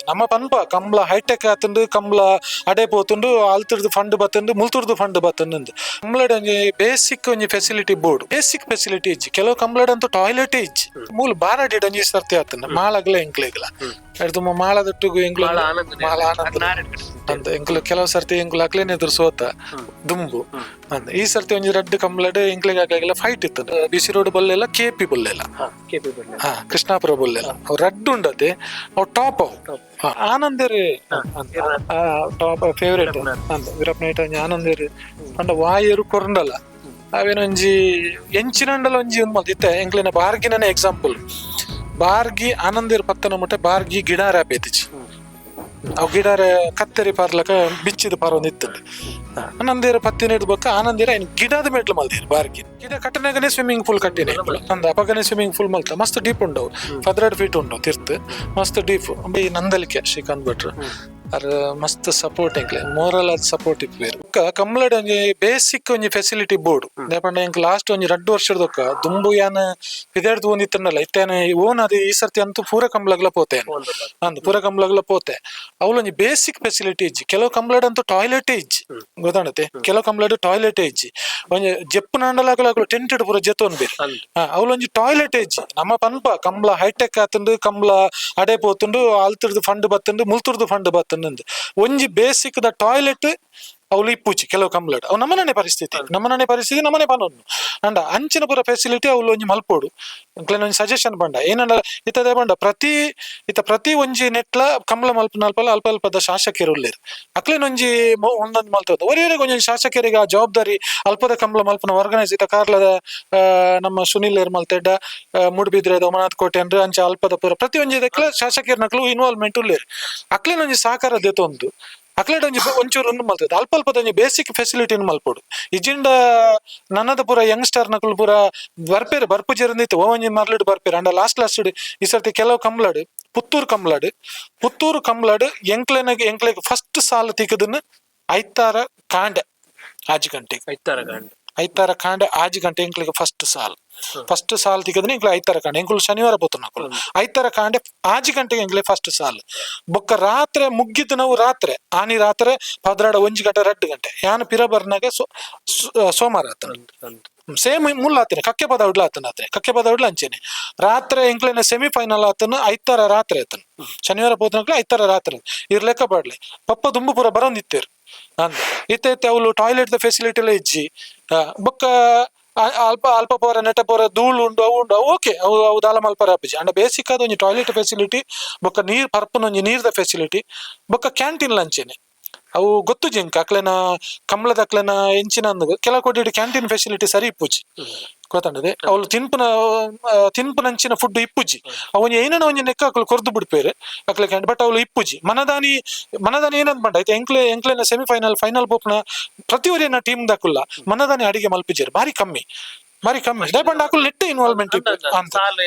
ನಮ್ಮ ಪನ್ಪ ಕಂಬ್ಲ ಹೈಟೆಕ್ ಆತುಂಡು, ಕಂಬ್ಲ ಅಡೆ ಪೋತುಂಡು, ಅಲ್ತುರ್ದು fund ಬತ್ತುಂಡು, ಮುಲ್ತುರ್ದು fund ಬತ್ತುಂಡು. ಕಂಬ್ಲಡ್ ಒಂಜಿ ಬೇಸಿಕ್ ಒಂಜಿ facility board, basic facility ಇಜ್ಜಿ. ಕೆಲವು ಕಂಬ್ಲಡ್ ಅಂತೂ ಟಾಯ್ಲೆಟ್ ಇಜ್ಜಿ. ಮೂಲು ಬಾರಾಡಿಡ್ ಒಂಜಿ ಸರ್ತಿ ಆತುಂಡು ಮಾಳಗ್ಲ ಎಂಕ್ಲೆಗ್ಲ ಎಡ್ದು ಮಾಳದೊಟ್ಟುಗು ಎಂಕ್ಲು ಮಾಳ ಆನಂದ್ ಮಾಳ ಆನಂದ್ ಅಂದ್ ಎಂಕ್ಲು ಕೆಲವು ಸರ್ತಿ ಎಂಕ್ಲು ಅಕ್ಲೇನೆ ಎದುರು ಸೋತ ದುಂಬು ಅಂದ್. ಈ ಸರ್ತಿ ಒಂಜಿ ರಡ್ಡ್ ಕಂಬ್ಲಡ್ ಎಂಕ್ಲೆಗ್ ಅಕ್ಲೆಗೆಲ್ಲ ಫೈಟ್ ಇತ್ತು. ಬಿಸಿ ರೋಡ್ ಬಲ್ಲೆಲ್ಲ, ಕೆಪಿ ಬಲ್ಲೆಲ್ಲ, ಹಾ, ಕೃಷ್ಣಾಪುರ ಬಲ್ಲೆಲ್ಲ. ಅವು ರಡ್ಡ್ ಉಂಡತೆ, ಅವು ಟಾಪ್ ಅವು. ಆನಂದೇರಿ ಟಾಪ್ ಫೇವರೇಟ್ ಅಂದ್. ವೀರಪ್ಪ ಒಂಜಿ ಆನಂದೇರಿ ಪಂಡ ವಾಯರು ಕೊರಂಡಲ್ಲ ಅವೇನೊಂಜಿ ಎಂಚಿನಂಡಲ ಒಂಜಿ ಒಂದು ಮಲ್ತ ಇತ್ತೆ. ಎಂಕ್ಲೆನ ಬಾರ್ಗಿನ ಎಕ್ಸಾಂಪಲ್, ಬಾರ್ಗಿ ಆನಂದೇರ್ ಪತ್ತನ ಮುಟ್ಟೆ ಬಾರ್ಗಿ ಗಿಡಾರ ಆಪೇತಿಚಿ. ಅವು ಗಿಡಾರ ಕತ್ತೆರಿ ಪಾರ್ಲಕ ಬಿಚ್ಚಿದ ಪಾರೊಂದು ಇತ್ತು. ಆನಂದೇರ ಪತ್ತಿನ ಹಿಡ್ದು ಬೊಕ್ಕ ಆನಂದೇರ ಐನ್ ಗಿಡದ ಮೆಟ್ಲು ಮಲ್ದೇರು. ಬಾರ್ಗಿ ಗಿಡ ಕಟ್ಟನಾಗನೆ ಸ್ವಿಮ್ಮಿಂಗ್ ಪೂಲ್ ಕಟ್ಟಿನ ಅಂದ. ಅಪಗನೆ ಸ್ವಿಮ್ಮಿಂಗ್ ಪೂಲ್ ಮಲ್ತ ಮಸ್ತ್ ಡೀಪ್ ಉಂಡವು, 12 ಫೀಟ್ ಉಂಡು ತಿರ್ತು, ಮಸ್ತ್ ಡೀಪ್. ಈ ನಂದಲಿಕೆ ಶ್ರೀಕಾಂತ್ ಭಟ್ರು ಅರ್ ಮಸ್ತ್ ಸಪೋರ್ಟ್ ಎಂಕ್ಲೆ, ಮೋರಲ್ ಆದ್ ಸಪೋರ್ಟ್ ಇಪ್ಪುವೆರ್. ಬೊಕ್ಕ ಕಂಬ್ಲಡ್ ಒಂಜಿ ಬೇಸಿಕ್ ಒಂಜಿ ಫೆಸಿಲಿಟಿ ಬೋರ್ಡ್. ದಾಯೆಪಂಡ ಎಂಕ್ ಲಾಸ್ಟ್ ಒಂಜಿ 2 ವರ್ಷದೊಕ್ಕ ದುಂಬು ಯಾನ್ ಪಿದೆಡ್ದು ಒಂದಿತ್ತಂಡಲ್ಲ ಇತ್ತೆ ಓನ್ ಅದು. ಈ ಸರ್ತಿ ಅಂತೂ ಪೂರ ಕಂಬ್ಲಗ್ಲ ಪೋತೆ ಅಂದ್, ಪೂರ ಕಂಬ್ಲಗ್ಲ ಪೋತೆ. ಅವ್ಲೊಂಜಿ ಬೇಸಿಕ್ ಫೆಸಿಲಿಟಿ ಇಜ್ಜಿ. ಕೆಲವು ಕಂಬ್ಲಡ್ ಅಂತೂ ಟಾಯ್ಲೆಟ್ ಇಜ್ಜಿ, ಗೊತ್ತಾಣತೆ? ಕೆಲವು ಕಂಬ್ಲಡ್ ಟಾಯ್ಲೆಟ್ ಇಜ್ಜಿ. ಒಂಜಿ ಜೆಪ್ಪುನಾಂಡಲ ಅಕುಲು ಟೆಂಟ್ ಪೂರ ಜೆತ್ತೊನ್ ಬೇರೆ. ಅವ್ಲೊಂಜಿ ಟಾಯ್ಲೆಟ್ ಇಜ್ಜಿ. ನಮ್ಮ ಪನ್ಪ ಕಂಬ್ಲ ಹೈಟೆಕ್ ಆತುಂಡು, ಕಂಬ್ಲ ಅಡೆ ಪೋತುಂಡು, ಅಲ್ತುರ್ದು ಫಂಡ್ ಬತ್ತುಂಡು, ಮುಲ್ತುರ್ದು ಫಂಡ್ ಬತ್ತುಂಡು. ಒಂಜಿ basic the toilet ಅವ್ಲು ಇಪ್ಪುಜಿ ಕೆಲವು ಕಂಬ್ಲಡ್. ಅವು ನಮ್ಮನೆ ಪರಿಸ್ಥಿತಿ, ನಮ್ಮನೆ ಪರಿಸ್ಥಿತಿ, ನಮ್ಮನೆ ಪನೊನ್ನು ಅಂಡ. ಅಂಚಿನ ಪೂರ ಫೆಸಿಲಿಟಿ ಅವ್ಲು ಒಂಜಿ ಮಲ್ಪೋಡು. ಎಂಕ್ಲೆನ ಒಂಜಿ ಸಜೆಷನ್ ಪಂಡ ಏನಂಡ, ಇತ್ತದೇ ಪಂಡ ಪ್ರತಿ ಇತ್ತ ಪ್ರತಿ ಒಂಜಿ ನೆಟ್ಲ ಕಂಬ್ಲ ಮಲ್ಪುನ ಅಲ್ಪ ಅಲ್ಪ ಅಲ್ಪದ ಶಾಸಕರು ಉಲ್ಲೆರ್. ಅಕ್ಲೆನ ಒಂಜಿ ಒಂದೊಂದು ಮಲ್ತದ ಒರಿಯರಿಗೆ ಒಂಜಿ ಶಾಸಕರಿಗೆ ಆ ಜವಾಬ್ದಾರಿ ಅಲ್ಪದ ಕಂಬ್ಲ ಮಲ್ಪುನ ಆರ್ಗನೈಸ್. ಇತ್ತ ಕಾರ್ಲದ ನಮ್ಮ ಸುನಿಲ್ ಎರ್ ಮಲ್ತೆಡ್ಡ, ಮೂಡುಬಿದ್ರೆದ ಉಮನಾಥ್ ಕೋಟೆ ಅಂದ್ರೆ ಅಂಚ ಅಲ್ಪದ ಪೂರ ಪ್ರತಿ ಒಂಜಿ ದಕ್ಲ ಶಾಸಕರ್ನಕ್ಲು ಇನ್ವಾಲ್ವ್ಮೆಂಟ್ ಉಲ್ಲೆರ್. ಅಕ್ಲೆನ ಒಂಜಿ ಸಹಕಾರ ದೆತೊಂದು ಅಕ್ಲೆಡ್ ಒಂಜಿ ಒಂಚೂರು ಒಂದು ಮಲ್ತದ ಅಲ್ಪ ಅಲ್ಪದ ಒಂಜಿ ಬೇಸಿಕ್ ಫೆಸಿಲಿಟಿನ ಮಲ್ಪೊಡು. ಇಜಿಂಡ ನನ್ನದ ಪೂರ ಯಂಗ್ಸ್ಟರ್ ನಕುಲು ಪೂರ ಬರ್ಪೇರು, ಬರ್ಪು ಜೇರಂದಿತ್ತು ಒಂಜಿ ಮರ್ಲಿಡ್ ಬರ್ಪೇರು. ಅಂಡ ಲಾಸ್ಟ್ ಲಾಸ್ಟ್ ಈ ಸರ್ತಿ ಕೆಲವು ಕಂಬ್ಲಡ್, ಪುತ್ತೂರು ಕಂಬ್ಲಡ್, ಪುತ್ತೂರು ಕಂಬ್ಲಡ್ ಎಂಕ್ಲೆನಗ್ ಎಂಕ್ಲೆಗ್ ಫಸ್ಟ್ ಸಾಲ ತಿಕ್ಕದನ್ನ ಐತಾರ ಕಾಂಡೆ 6 ಗಂಟೆಗೆ. ಐತಾರ ಗಂಟೆ. ಐತಾರ ಕಾಂಡೆ 6 ಗಂಟೆ ಎಂಕ್ಲೆಗ್ ಫಸ್ಟ್ ಸಾಲ್, ಫಸ್ಟ್ ಸಾಲ್ ತಿಕ್ಕದನ್ನ ಎಂಕ್ಲೆ ಐತಾರ ಕಾಂಡೆ. ಎಂಕುಲು ಶನಿವಾರ ಪೋತುನಕುಲು. ಐತಾರ ಕಾಂಡೆ 6 ಗಂಟೆಗೆ ಎಂಕ್ಲೆ ಫಸ್ಟ್ ಸಾಲ್. ಬೊಕ್ಕ ರಾತ್ರೆ ಮುಗ್ಗಿದ್ದು ನಾವು ರಾತ್ರೆ ಆನಿ ರಾತ್ರೆ 12 1 ಗಂಟೆ 2 ಗಂಟೆ ಯಾನ್ ಪಿರ ಬರ್ನಾಗ ಸೋಮವಾರ ಆತನ. ಸೇಮ್ ಮುಲ್ಲ ಆತನೆ ಕಕ್ಕೆ ಪದ ಉಡ್ಲ ಆತನ ಆತನೆ ಕಕ್ಕೆ ಪದ ಉಡ್ಲ ಅಂಚೆನೆ ರಾತ್ರೆ ಎಂಕ್ಲೆನ ಸೆಮಿಫೈನಲ್ ಆತನ ಐತಾರ ರಾತ್ರೆ ಆತನ. ಶನಿವಾರ ಪೋತನಕ್ಲೆ ಐತಾರ ರಾತ್ರೆ ಇರ್ ಲೆಕ್ಕ ಪಾಡ್ಲೆ. ಪಪ್ಪ ದುಂಬು ಪೂರ ಬರೋಂದಿತ್ತೇರು ಅಂದ್. ಇತ್ತೆ ಇತ್ತೆ ಅವ್ಲು toilet the facility ಎಲ್ಲ ಇಜ್ಜಿ. ಬೊಕ್ಕ ಅಲ್ಪ ಅಲ್ಪ ಪೋರ ನೆಟ ಪೋರ ಧೂಳು ಉಂಡು, ಅವು ಉಂಡು. ಓಕೆ, ಅವು ಅವು ದಾಲ ಮಲ್ಪರ ಆಪುಜಿ. ಅಂಡ ಬೇಸಿಕ್ ಆದ ಒಂಜಿ ಟಾಯ್ಲೆಟ್ ಫೆಸಿಲಿಟಿ, ಬೊಕ್ಕ ನೀರ್ ಪರ್ಪುನ ಒಂಜಿ ನೀರ್ದ ಫೆಸಿಲಿಟಿ, ಬೊಕ್ಕ ಕ್ಯಾಂಟೀನ್ ಲಂಚೇನೆ. ಅವು ಗೊತ್ತು ಜಿಂಕ್ ಅಕ್ಲೆನ ಕಂಬ್ಳದ ಅಕ್ಲೆನ ಎಂಚಿನ ಅಂದ್. ಕೆಲವು ಕೊಟ್ಟಿಟ್ಟು ಕ್ಯಾಂಟೀನ್ ಫೆಸಿಲಿಟಿ ಸರಿ ಇಪ್ಪುಜಿ, ಗೊತ್ತಂಡದೆ? ಅವ್ಲು ತಿನ್ಪುನ ತಿನ್ಪುನಂಚಿನ ಫುಡ್ ಇಪ್ಪುಜಿ. ಅವು ಏನನ ಒಂಜಿ ನೆಕ್ಕ ಅಕ್ಲು ಕೊರ್ದು ಬಿಡ್ಪೇರು ಅಕ್ಲೆ ಕ್ಯಾಂಟೀನ್, ಬಟ್ ಅವ್ಲು ಇಪ್ಪುಜಿ. ಮನದಾನಿ ಮನದಾನಿ ಏನಂತ ಪಂಡ ಐತೆ ಎಂಕ್ಲೆ ಎಂಕ್ಲೆನ ಸೆಮಿಫೈನಲ್ ಫೈನಲ್ ಪೋಪುನ ಪ್ರತಿ ಒರಿಯನ ಟೀಮ್ ದಕುಲ್ಲ ಮನದಾನಿ ಅಡಿಗೆ ಮಲ್ಪಿಜೆರ್, ಬಾರಿ ಕಮ್ಮಿ, ಬಾರಿ ಕಮ್ಮಿ. ಪಂಡ ಅಕುಲು ನೆಟ್ ಇನ್ವಾಲ್ವ್ಮೆಂಟ್ ಅಂತ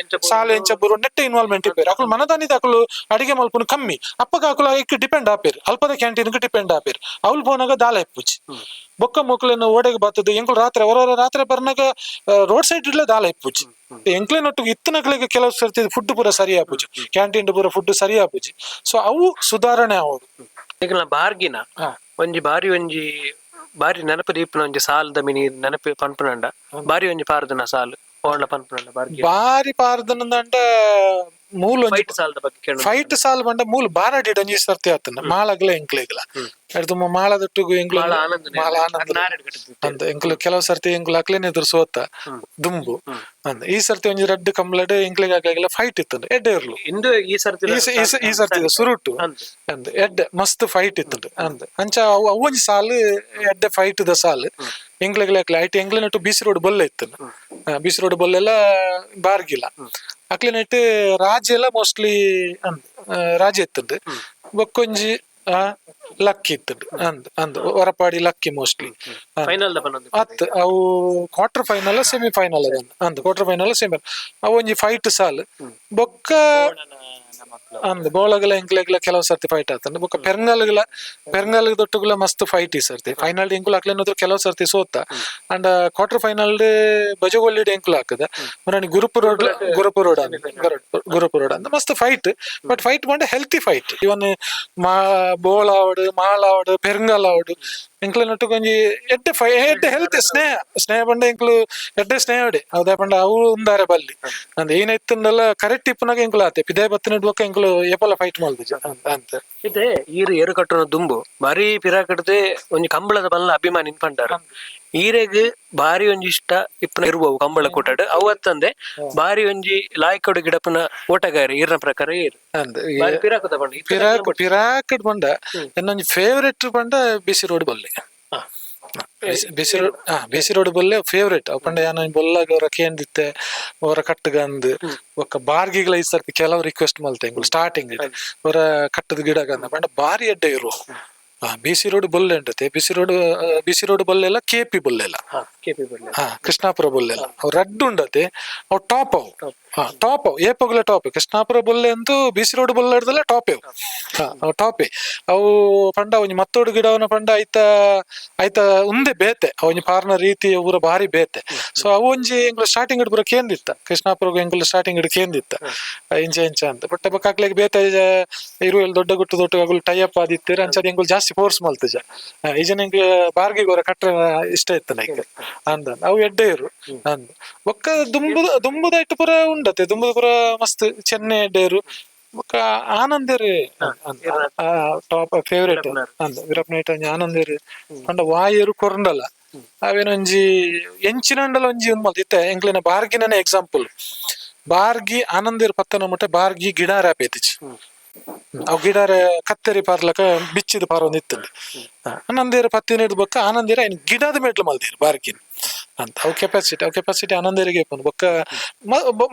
ಸಾಲ ಎಂಚ ಬರು ನೆಟ್ ಇನ್ವಾಲ್ವ್ಮೆಂಟ್ ಇಪ್ಪೇರು. ಅಕುಲು ಮನದಾನಿದ ಅಕುಲು ಅಡಿಗೆ ಮಲ್ಪುನು ಕಮ್ಮಿ. ಅಪ್ಪಗ ಅಕುಲು ಐಕ್ ಡಿಪೆಂಡ್ ಆಪೇರು, ಅಲ್ಪದ ಕ್ಯಾಂಟೀನ್ ಡಿಪೆಂಡ್ ಆಪೇರು. ಅವ್ಲು ಪೋನಾಗ ದಾಲ ಇಪ್ಪುಜಿ. ಬೊಕ್ಕ ಮೊಕ್ಲೆನ ಓಡೆಗೆ ಬರ್ತದೆ ಎಂಕುಲು ರಾತ್ರಿ ಅವರವರ ರಾತ್ರಿ ಬರ್ನಾಗ ರೋಡ್ ಸೈಡ್ ಇಡ್ಲೆ ದಾಲ ಇಪ್ಪುಜಿ. ಎಂಕ್ಲೆನೊಟ್ಟಿಗೆ ಇತ್ತನಕ್ಲೆಗೆ ಕೆಲವು ಸರ್ತಿ ಫುಡ್ ಪೂರ ಸರಿ ಆಪುಜಿ, ಕ್ಯಾಂಟೀನ್ ಪೂರ ಫುಡ್ ಸರಿ ಆಪುಜಿ. ಸೊ ಅವು ಸುಧಾರಣೆ ಆವೊಡು. ಈಗ ಬಾರ್ಗಿನ ಒಂಜಿ ಬಾರಿ ಒಂಜಿ ಬಾರಿ ನೆನಪು ದೀಪನ ಒಂಜಿ ಸಾಲದ ಮಿನಿ ನೆನಪು ಪನ್ಪುನಂಡ ಬಾರಿ ಒಂಜಿ ಪಾರದನ ಸಾಲು ಓಂಡ ಪನ್ಪುನಂಡ ಬಾರ್ಗಿ? ಬಾರಿ ಪಾರದನಂಡ ಮೂಲ ಒಂಜಿ ಫೈಟ್ ಸಾಲದ ಬಗ್ಗೆ ಕೇಳು. ಫೈಟ್ ಸಾಲ್ ಬಂಡ ಮೂಲ ಬಾರಾಡಿಡ್ ಒಂಜಿ ಸರ್ತಿ ಆತನ ಮಾಳಗ್ಲ ಎಂಕ್ಲೆಗ್ಲ ಎಡ್ದು ಮಾಳದೊಟ್ಟುಗು ಎಂಕ್ಲು ಮಾಳ ಆನಂದ್ ಮಾಳ ಆನಂದ್ ಅಂದ್. ಎಂಕ್ಲು ಕೆಲವು ಸರ್ತಿ ಎಂಕ್ಲು ಅಕ್ಲೇನೆ ಎದುರು ಸೋತ ದುಂಬು ಅಂದ್. ಈ ಸರ್ತಿ ಒಂಜಿ ರಡ್ಡ್ ಕಂಬ್ಲಡ್ ಎಂಕ್ಲೆಗ್ ಅಕ್ಲೆಗೆಲ್ಲ ಫೈಟ್ ಇತ್ತು, ಎಡ್ಡೆ ಇರ್ಲು. ಇಂದು ಈ ಸರ್ತಿ ಈ ಸರ್ತಿ ಸುರುಟು ಅಂದ್ ಎಡ್ಡೆ ಮಸ್ತ್ ಫೈಟ್ ಇತ್ತು ಅಂದ್. ಅಂಚ ಅವು ಅವು ಒಂಜಿ ಸಾಲು ಎಡ್ಡೆ ಫೈಟ್ the ಸಾಲು ಎಂಕ್ಲೆಗ್ಲ ಅಕ್ಲೆ ಐಟ್. ಎಂಕ್ಲೆನೊಟ್ಟು ಬಿಸಿ ರೋಡ್ ಬೊಲ್ಲೆ ಇತ್ತು. ಬಿಸಿ ರೋಡ್ ಬೊಲ್ಲೆಲ್ಲ ಬಾರ್ಗಿಲ್ಲ. ಅಕ್ಲೆನೆಟ್ ರಾಜ ಎಲ್ಲ ಮೋಸ್ಟ್ಲಿ ಅಂದ್, ರಾಜ ಇತ್ತಂದು. ಬೊಕ್ಕೊಂಜಿ ಲಕ್ಕಿ ಇತ್ತಂದು ಅಂದ್ ಅಂದ್, ಹೊರಪಾಡಿ lucky mostly. Final ಅತ್, ಅವು quarter final semi final ಅದ ಅಂದ್, quarter final semi. ಅವು ಒಂಜಿ ಫೈಟ್ ಸಾಲ್. ಬೊಕ್ಕ ಅಂದ್ ಬೋಳಗಲ ಎಂಕ್ಲೆಗ್ಲ ಕೆಲವು ಸರ್ತಿ ಫೈಟ್ ಆತಂಡ್. ಬೊಕ್ಕ ಪೆರ್ಂಗಲ್ಗಳ, ಪೆರ್ಂಗಲ್ ದೊಟ್ಟುಗುಲ ಮಸ್ತ್ ಫೈಟ್ ಈ ಸರ್ತಿ. ಫೈನಲ್ ಎಂಕುಲು ಅಕ್ಲೆನ ಕೆಲವು ಸರ್ತಿ ಸೋತ. And quarter final ಬಜಗೋಳಿ ಎಂಕುಲು ಹಾಕದ ಮುರಾನಿ ಗುರುಪು ರೋಡ್, ಗುರುಪು ರೋಡ್ ಅಂದ್, ಗುರುಪು ರೋಡ್ ಅಂದ್. ಮಸ್ತ್ fight, but fight ಪಂಡ ಹೆಲ್ತಿ ಫೈಟ್. ಇವನ್ ಮಾ ಬೋಳ ಆವಡ್, ಮಾಳ ಆವಡ್, ಪೆರ್ಂಗಲ್ ಆವಡ್, ಎಂಕ್ಲೆನೊಟ್ಟುಗು ಒಂಜಿ ಎಡ್ಡೆ ಫೈ ಎಡ್ಡೆ ಹೆಲ್ತಿ ಸ್ನೇಹ. ಸ್ನೇಹ ಪಂಡ ಎಂಕ್ಲು ಎಡ್ಡೆ ಸ್ನೇಹ ಅಡೆ ಹೌದಾ. ಪಂಡ ಅವು ಉಂದಾರೆ ಬಲ್ಲಿ ಅಂದ್ ಏನ ಇತ್ತಂದಲ್ಲ ಕರೆಕ್ಟ್ ಇಪ್ಪುನಾಗ ಎಂಕುಲು ಆತೆ ಪಿದಾಯ್ ಬತ್ತಿನ ಬೊಕ್ಕ ಎಂಕುಲು ಏಪಲ ಫೈಟ್ ಮಲ್ದಿಜ ಅಂತ. ಇತ್ತೆ ಈರ್ ಏರು ಕಟ್ಟುನ ದುಂಬು ಬಾರಿ ಪಿರಾಕಡ್ದೆ ಒಂಜಿ ಕಂಬಳದ ಬಲ್ಲ ಅಭಿಮಾನಿ ಪಂಡಾರ. ಈರೆಗ್ ಬಾರಿ ಒಂಜಿ ಇಷ್ಟ ಇಪ್ಪುನ ಇರ್ಬೋವು ಕಂಬಳ ಕೂಟಡ್. ಅವು ಅತ್ತಂದೆ ಬಾರಿ ಒಂಜಿ ಲಾಯ್ಕೊಡು ಗಿಡಪುನ ಓಟಗಾರ ಈರ್ನ ಪ್ರಕಾರ ಏರು? ಅಂದ್. ಬಾರಿ ಪಿರಾಕುದ ಪಂಡ ಇತ್ತೆ. ಪಿರಾಕ್ ಪಿರಾಕಡ್ ಪಂಡ ಎನ್ನೊಂಜಿ ಫೇವರೇಟ್ ಪಂಡ ಬಿಸಿ ರೋಡ್ ಬಲ್ಲೆ. ಬಿಸಿ ರೋಡ್, ಹಾ, ಬಿಸಿ ರೋಡ್ ಬಲ್ಲೆ ಫೇವರೇಟ್. ಅವು ಪಂಡ ಯಾನ್ ಬೊಲ್ಲಾಗ ಅವರ ಕೇಂದಿತ್ತೆ ಅವರ ಕಟ್ಟುಗಂದ್. ಬೊಕ್ಕ ಬಾರ್ಗಿಗಳ ಈ ಸರ್ತಿ ಕೆಲವು ರಿಕ್ವೆಸ್ಟ್ ಮಲ್ತೆ ಎಂಕುಲು ಸ್ಟಾರ್ಟಿಂಗ್, ಅವರ ಕಟ್ಟದ ಗಿಡಗಂದ. ಪಂಡ ಬಾರಿ ಎಡ್ಡೆ ಇರುವ ಬಿಸಿ ರೋಡ್ ಬೊಲ್ಲೆ ಉಂಟತೆ. ಬಿಸಿ ರೋಡ್, ಬಿಸಿ ರೋಡ್ ಬಲ್ಲೆಲ್ಲ, ಕೆಪಿ ಬೊಲ್ಲೆಲ್ಲ. ಕೆಪಿ ಬಲ್ಲೆ. ಹಾ, ಕೃಷ್ಣಾಪುರ ಬೊಲ್ಲೆಲ್ಲ ಅವು ರಡ್ಡು ಉಂಡತೆ. ಅವು ಟಾಪ್ ಅವು. ಹಾ, ಟಾಪ್ ಅವು ಏಪಗುಲ ಟಾಪ್. ಕೃಷ್ಣಾಪುರ ಬೊಲ್ಲೆ ಅಂತೂ ಬಿಸಿ ರೋಡ್ ಬೊಲ್ಲೆ ಹಿಡ್ದಲ್ಲ ಟಾಪ್ ಅವು. ಹಾ, ಅವು ಟಾಪೆ ಅವು. ಪಂಡ ಒಂಜಿ ಮತ್ತೋಡು ಗಿಡವನ್ನ ಪಂಡ ಐತ ಐತ ಉಂದೆ ಬೇತೆ. ಅವು ಒಂಜಿ ಪಾರ್ನ ರೀತಿ ಊರ ಬಾರಿ ಬೇತೆ. ಸೊ ಅವು ಒಂಜಿ ಎಂಕುಲು ಸ್ಟಾರ್ಟಿಂಗ್ ಪೂರ ಕೇಂದಿತ್ತ. ಕೃಷ್ಣಾಪುರ ಎಂಕುಲು ಸ್ಟಾರ್ಟಿಂಗ್ ಕೇಂದಿತ್ತ ಇಂಚ ಇಂಚ ಅಂತ. ಬಟ್ ಬೊಕ್ಕ ಬೇತೆ ಇರುವೆಲ್ ದೊಡ್ಡ ಗುಟ್ಟು ದೊಡ್ಡ ಅಗುಲು ಟೈ ಅಪ್ ಆದಿತ್ತೀರ. ಅಂಚಾದ ಎಂಕುಲು ಜಾಸ್ತಿ ಫೋರ್ಸ್ ಮಲ್ತುಜ. ಈಜನ ಎಂಕ್ ಬಾರ್ಗಿಗೆ ಹೊರ ಕಟ್ರೆ ಇಷ್ಟ ಇತ್ತು ನೈಕ್ ಅಂದ. ಅವು ಎಡ್ಡೆ ಇರು ಅಂದ್. ಬೊಕ್ಕ ದುಂಬುದ ದುಂಬುದ ಇಟ್ಟು ಪೂರ ಉಂಡತೆ. ದುಂಬುದ ಪೂರ ಮಸ್ತ್ ಚೆನ್ನೆ ಎಡ್ಡೆ ಇರು. ಬೊಕ್ಕ ಆನಂದೇರು ಟಾಪ್ ಫೇವರೇಟ್ ಅಂದ್. ವೀರಪ್ಪನ ಒಂಜಿ ಆನಂದೇರು ಪಂಡ ವಾಯರು ಕೊರಂಡಲ ಅವೇನೊಂಜಿ ಎಂಚಿನಂಡಲ ಒಂಜಿ ಒಂದ್ ಮಲ್ತ. ಇತ್ತೆ ಎಂಕ್ಲೆನ ಬಾರ್ಗಿನ ಎಕ್ಸಾಂಪಲ್, ಬಾರ್ಗಿ ಆನಂದೇರು ಪತ್ತನ ಮುಟ್ಟೆ ಬಾರ್ಗಿ ಗಿಡ ರಾಪೇತಿಚಿ. ಅವು ಗಿಡಾರ ಕತ್ತೆರಿ ಪಾರ್ಲಕ ಬಿಚ್ಚಿದ ಪಾರ ಒಂದ್ ಇತ್ತಂಡೆ. ಆನಂದೇರು ಪತ್ತಿನ ಹಿಡ್ದು ಬೊಕ್ಕ ಆನಂದೇರ ಐನ್ ಗಿಡದ ಮೆಟ್ಲು ಮಲ್ದೇರು ಬಾರ್ಗಿನ ಅಂತ. ಅವು ಕೆಪಾಸಿಟಿ ಆನಂದೇರಿಗೆ ಇಪ್ಪುಂಡು. ಬೊಕ್ಕ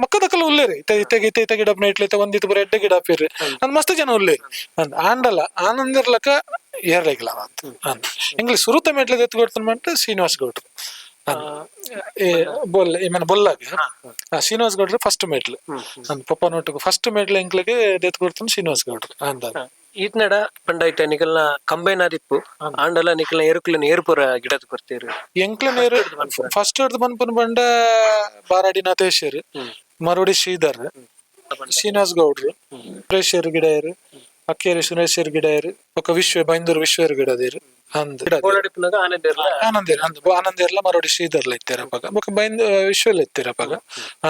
ಮಕ್ಕದಕಲ್ಲ ಉಲ್ಲೇರಿ. ಇತ್ತೆ ಇತ್ತೆ ಇತ್ತೆ ಇತ್ತೆ ಗಿಡ ಇಟ್ಲೆ ಇತ್ತೆ ಒಂದಿತ್ತು ಪೂರ ಎಡ್ಡೆ ಗಿಡ ಹಾಪಿರಿ ಅಂದ್. ಮಸ್ತ್ ಜನ ಉಲ್ಲೇರಿ ಅಂದ್. ಆಂಡಲ ಆನಂದಿರ್ಲಕ ಏರ್ಲಿಲ್ಲ ಅಂತ ಅಂದ್. ಎಂಗ್ಲಿ ಸುರುತ ಮೆಟ್ಲು ಎತ್ತು ಕೊಡ್ತಾನೆ ಮಂಟ ಶ್ರೀನಿವಾಸ್ ಗೌಡ್ರು ಅಂದ್. ಏ ಬೊಲ್ಲ ಈ ಮನೆ ಬೊಲ್ಲಾಗ ಶ್ರೀನಿವಾಸ್ ಗೌಡ್ರು ಫಸ್ಟ್ ಮೆಟ್ಲು ಅಂದ್. ಪಪ್ಪ ನೋಟು ಫಸ್ಟ್ ಮೆಟ್ಲು ಎಂಕ್ಲಿಗೆ ದೆತ್ತು ಕೊಡ್ತಾನೆ ಶ್ರೀನಿವಾಸ್ ಗೌಡ್ರು ಅಂದ. ಈತ್ನಡ ಪಂಡ ಐತೆ ನಿಕಲ್ನ ಕಂಬೈನ್ ಆದಿಪ್ಪು. ಆಂಡಲ ನಿಕಲ್ನ ಏರುಕುಲಿನ ಏರುಪುರ ಗಿಡದ ಕೊರ್ತೀರು? ಎಂಕ್ಲ ನೇರು ಫಸ್ಟ್ ಹಿಡ್ದು ಪನ್ಪುನ ಪಂಡ ಬಾರಾಡಿ ನಾತೇಶ್ವರ್, ಮರೋಡಿ ಶ್ರೀಧರ್, ಶ್ರೀನಿವಾಸ್ ಗೌಡ್ರು, ಸುರೇಶರ್ ಗಿಡಯರು, ಅಕ್ಕೇರಿ ಸುರೇಶರ್ ಗಿಡಯರು, ಬೊಕ್ಕ ವಿಶ್ವ ಬೈಂದೂರು ವಿಶ್ವೇರ್ ಗಿಡದಿರು ಅಂದ್. ಬೋಳಡಿಪ್ಪುನಾಗ ಆನಂದೇರ್ಲ? ಆನಂದೇರ್ ಅಂದ್. ಆನಂದೇರ್ಲ ಮರೋಡಿ ಶ್ರೀಧರ್ಲ ಇತ್ತೆರ್ ಅಪಗ. ಬೊಕ್ಕ ಬೈಂದ್ ವಿಶ್ವಲ ಇತ್ತೆರ್ ಅಪಗ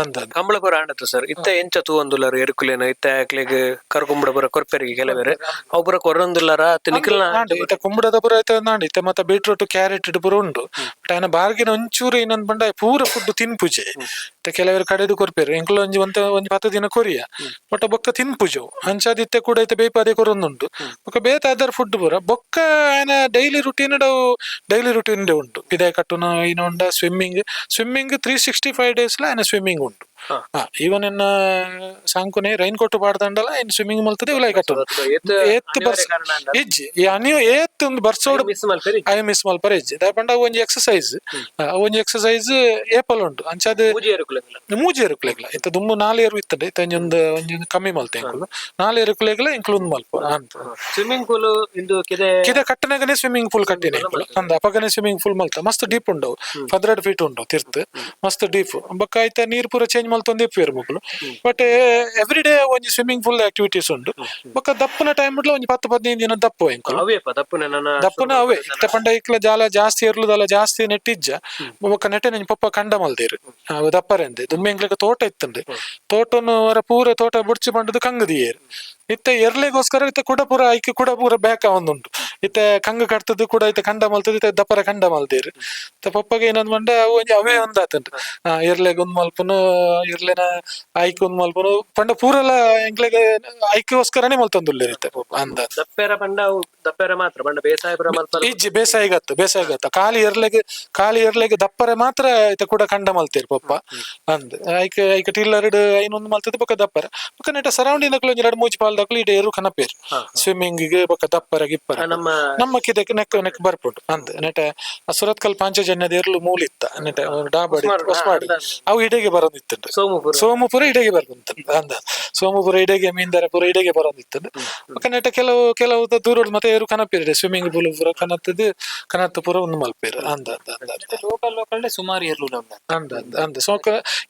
ಅಂದ. ಕಂಬಳಪುರ ಆಂಡತ್ತು ಸರ್. ಇತ್ತೆ ಎಂಚ ತೂವೊಂದುಲ್ಲರು ಎರುಕುಲೇನು? ಇತ್ತೆ ಅಕ್ಲೆಗ್ ಕರ್ಕೊಂಬುಡ ಪೂರ ಕೊರ್ಪೆರಿಗೆ ಕೆಲವೆರ್. ಅವು ಪೂರ ಕೊರೊಂದುಲ್ಲರ ಅತ್ತ ನಿಕಲ್ನ? ಆಂಡ್ ಇತ್ತೆ ಕುಂಬುಡದ ಪೂರ ಐತೆ ನಾಂಡ್. ಇತ್ತೆ ಮತ್ತೆ ಬೀಟ್ರೂಟ್, ಕ್ಯಾರೆಟ್ ಪೂರ ಉಂಡು. ಬಟ್ ಆಯನ ಬಾರ್ಗಿನ ಒಂಚೂರು ಏನಂದ್ ಪಂಡ ಪೂರ ಫುಡ್ ತಿನ್ಪುಜೆ. ಇತ್ತೆ ಕೆಲವರು ಕಡೆದು ಕೊರ್ಪೆರು. ಎಂಕುಲು ಒಂಜಿ ಒಂತೆ ಒಂಜಿ 10 ದಿನ ಕೊರಿಯ, ಬಟ್ ಬೊಕ್ಕ ತಿನ್ಪುಜು. ಅಂಚಾದ್ ಇತ್ತೆ ಕೂಡ ಇತ್ತೆ ಬೇಪಾದೆ ಕೊರೊಂದುಂಡು. ಬೊಕ್ಕ ಬೇತೆ ಅದರ್ ಫುಡ್ ಪೂರ. ಬೊಕ್ಕ ಆಯನ daily routine, daily routine ಉಂಟು. ಪಿದಾಯ್ ಕಟ್ಟುನ ಇನ ಉಂಡ ಸ್ವಿಮ್ಮಿಂಗ್. ಸ್ವಿಮ್ಮಿಂಗ್ 365 ಡೇಸ್ ಲ ಆಯನ ಸ್ವಿಮ್ಮಿಂಗ್ ಉಂಟು. ಈವನ್ ಎನ್ನ ಸಾಂಕುನೆ ರೈನ್ ಕೋಟ್ ಪಾಡ್ದಂಡಲ ಇನ್ ಸ್ವಿಮ್ಮಿಂಗ್ ಮಲ್ತದೆ ಉಲಾಯ್ ಕಟ್ಟುನು. ಏತ್ ಏತ್ ಬರ್ಸ ಇಜ್ಜಿ. ಈ ಅನಿಯು ಏತ್ ಒಂದು ಬರ್ಸೋಡು ಮಿಸ್ ಮಲ್ಪೆರಿ. I miss ಮಲ್ಪರೆ ಇಜ್ಜಿ. ದಾಯೆ ಪಂಡ ಅವು ಒಂಜಿ ಎಕ್ಸಸೈಸ್, ಒಂಜಿ ಎಕ್ಸಸೈಸ್ ಏಪಲ್ ಉಂಟು. ಅಂಚಾದ್ ಮೂಜಿ ಎರುಕುಲೆಗ್ಲ? ಮೂಜಿ ಎರುಕುಲೆಗ್ಲ. ಇತ್ತೆ ದುಂಬು ನಾಲ್ ಏರು ಇತ್ತಂಡೆ. ಇತ್ತೆ ಒಂಜೊಂದು ಒಂಜೊಂದು ಕಮ್ಮಿ ಮಲ್ತೆ ಎಂಕುಲು. ನಾಲ್ ಎರುಕುಲೆಗ್ಲ ಎಂಕುಲು ಒಂದು ಮಲ್ಪ ಅಂತ. ಸ್ವಿಮ್ಮಿಂಗ್ ಪೂಲ್ ಇಂದು ಕಿದೆ? ಕಿದೆ ಕಟ್ಟನಗನೆ ಸ್ವಿಮ್ಮಿಂಗ್ ಪೂಲ್ ಕಟ್ಟಿನ ಎಂಕುಲು ಅಂದ. ಅಪಗನೆ ಸ್ವಿಮ್ಮಿಂಗ್ ಪೂಲ್ ಮಲ್ತ. ಮಸ್ತ್ ಡೀಪ್ ಉಂಡವು, 12 ಫೀಟ್ ಉಂಡು ತಿರ್ತ್. ಮಸ್ತ್ ಡೀಪ್. ಬೊಕ್ಕ ಐತ ನೀರ್ ಪೂರ ಚೇಂಜ್ ಮಲ್ತೊಂದು ಇಪ್ಪುವೆರ್ ಮೊಕುಲು. But every day ಒಂಜಿ swimming pool activities ಉಂಡು. ಬೊಕ್ಕ ದಪ್ಪುನ ಟೈಮ್ ಒಂಜಿ 10 15 ದಿನ ದಪ್ಪು ಎಂಕುಲು. ಅವೇಪ ದಪ್ಪುನ ನನ್ನ? ದಪ್ಪುನ ಅವೇ. ಇತ್ತೆ ಪಂಡ ಇಕ್ಲ ಜಾಲ ಜಾಸ್ತಿ ಎರ್ಲುದಲ್ಲ, ಜಾಸ್ತಿ ನೆಟ್ಟಿಜ್ಜ. ಬೊಕ್ಕ ನೆಟ್ಟೆ ನೆಂಜಿ ಪಪ್ಪ ಕಂಡ ಮಲ್ದೇರು ಅವು ದಪ್ಪರೆಂದೆ. ದುಮ್ಮೆ ಎಂಕ್ಲೆಗ್ ತೋಟ ಇತ್ತಂಡೆ. ತೋಟನು ಅವರ ಪೂರ ತೋಟ ಬುಡ್ಚಿ ಪಂಡದು ಕಂಗು ದಿಯೇರು. ಇತ್ತೆ ಎರ್ಲೆಗೋಸ್ಕರ ಇತ್ತೆ ಕುಡ ಪೂರ ಐಕ್ ಕುಡ ಪೂರ ಬ್ಯಾಕ್ ಒಂದುಂಟು. ಇತ್ತೆ ಕಂಗು ಕಟ್ತದ್ದು ಕೂಡ ಇತ್ತೆ ಕಂಡ ಮಲ್ತದ್ದು. ಇತ್ತೆ ದಪ್ಪರ ಕಂಡ ಮಲ್ದೇರು. ಇತ್ತೆ ಪಪ್ಪಗೆ ಏನಂದ್ ಪಂಡ ಅವು ಒಂಜಿ ಅವೇ ಒಂದಾತುಂಡು. ಎರ್ಲೆಗ್ ಒಂದ್ ಮಲ್ಪುನು, ಎರ್ಲೆನ ಐಕ್ ಒಂದ್ ಮಲ್ಪುನು ಪಂಡ ಪೂರೆಲ ಎಂಕ್ಲೆಗ್ ಐಕ್ಗೋಸ್ಕರನೇ ಮಲ್ತೊಂದುಲ್ಲೆರ್ ಇತ್ತೆ ಪಪ್ಪ ಅಂದ. ದಪ್ಪೆರ ಪಂಡ ಅವು ದಪ್ಪೆರ ಮಾತ್ರ ಪಂಡ ಬೇಸಾಯ ಪೂರ ಮಲ್ಪಲ್ಲ? ಇಜ್ಜಿ, ಬೇಸಾಯಗತ್ತು ಬೇಸಾಯಗತ್ತ. ಖಾಲಿ ಎರ್ಲೆಗ್, ಖಾಲಿ ಎರ್ಲೆಗ್ ದಪ್ಪರೆ ಮಾತ್ರ ಇತ್ತೆ ಕೂಡ ಕಂಡ ಮಲ್ತೇರ್ ಪಪ್ಪ ಅಂದ್. ಐಕ್ ಐಕ್ ಟಿಲ್ಲರ್ಡ್ ಐನೊಂದು ಮಲ್ತದ. ಬೊಕ್ಕ ದಪ್ಪರ ಬೊಕ್ಕ ನೆಟ ಸರೌಂಡಿಂಗ್ ದಕ್ಲು ಒಂಜಿ ರಡ್ಡ್ ಮೂಜಿ ಪಾಲ್ ದಕ್ಲು ಇಡೆ ಎರು ಕನಪೇರ್ ಸ್ವಿಮ್ಮಿಂಗ್ ಗೆ. ಬೊಕ್ಕ ದಪ್ಪರ ಗಿಪ್ಪರ. ನಮ್ಮ ನಮ್ಮ ಕಿದಕ್ಕೆ ನೆಕ್ ನೆಕ್ ಬರ್ಪುಂಡು ಅಂದ್. ನೆಟ ಆ ಸುರತ್ಕಲ್ ಪಾಂಚಜನ್ಯದ ಎರ್ಲು ಮೂಲಿತ್ತ ನೆಟ ಡಾಬಡಿ ಹೊಸ್ಮಾಡಿ ಅವು ಇಡೆಗೆ ಬರೋದಿತ್ತುಂಡು. ಸೋಮಪುರ. ಸೋಮಪುರ ಇಡೆಗೆ ಬರ್ಪುಂತು ಅಂದ. ಸೋಮಪುರ ಇಡೆಗೆ, ಮೀಂದರ ಪುರ ಇಡೆಗೆ ಬರೋದಿತ್ತುಂಡು. ಬೊಕ್ಕ ನೆಟ ಕೆಲವು ಕೆಲವು ದೂರಡ್ ಮತ್ತೆ ಏರು ಕನಪಿರ ಸ್ವಿಮ್ಮಿಂಗ್ ಪೂಲ್ ಪೂರ ಕನತ್ತದು, ಕನತ್ತು ಪೂರ ಒಂದು ಮಲ್ಪೇರು ಅಂದ ಅಂದ ಅಂದ ಅಂದ. ಲೋಕಲ್ ಲೋಕಲ್ ಸುಮಾರು ಎರ್ಲು ಉಂಡು. ಅಂದ ಅಂದ ಅಂದ. ಸೊ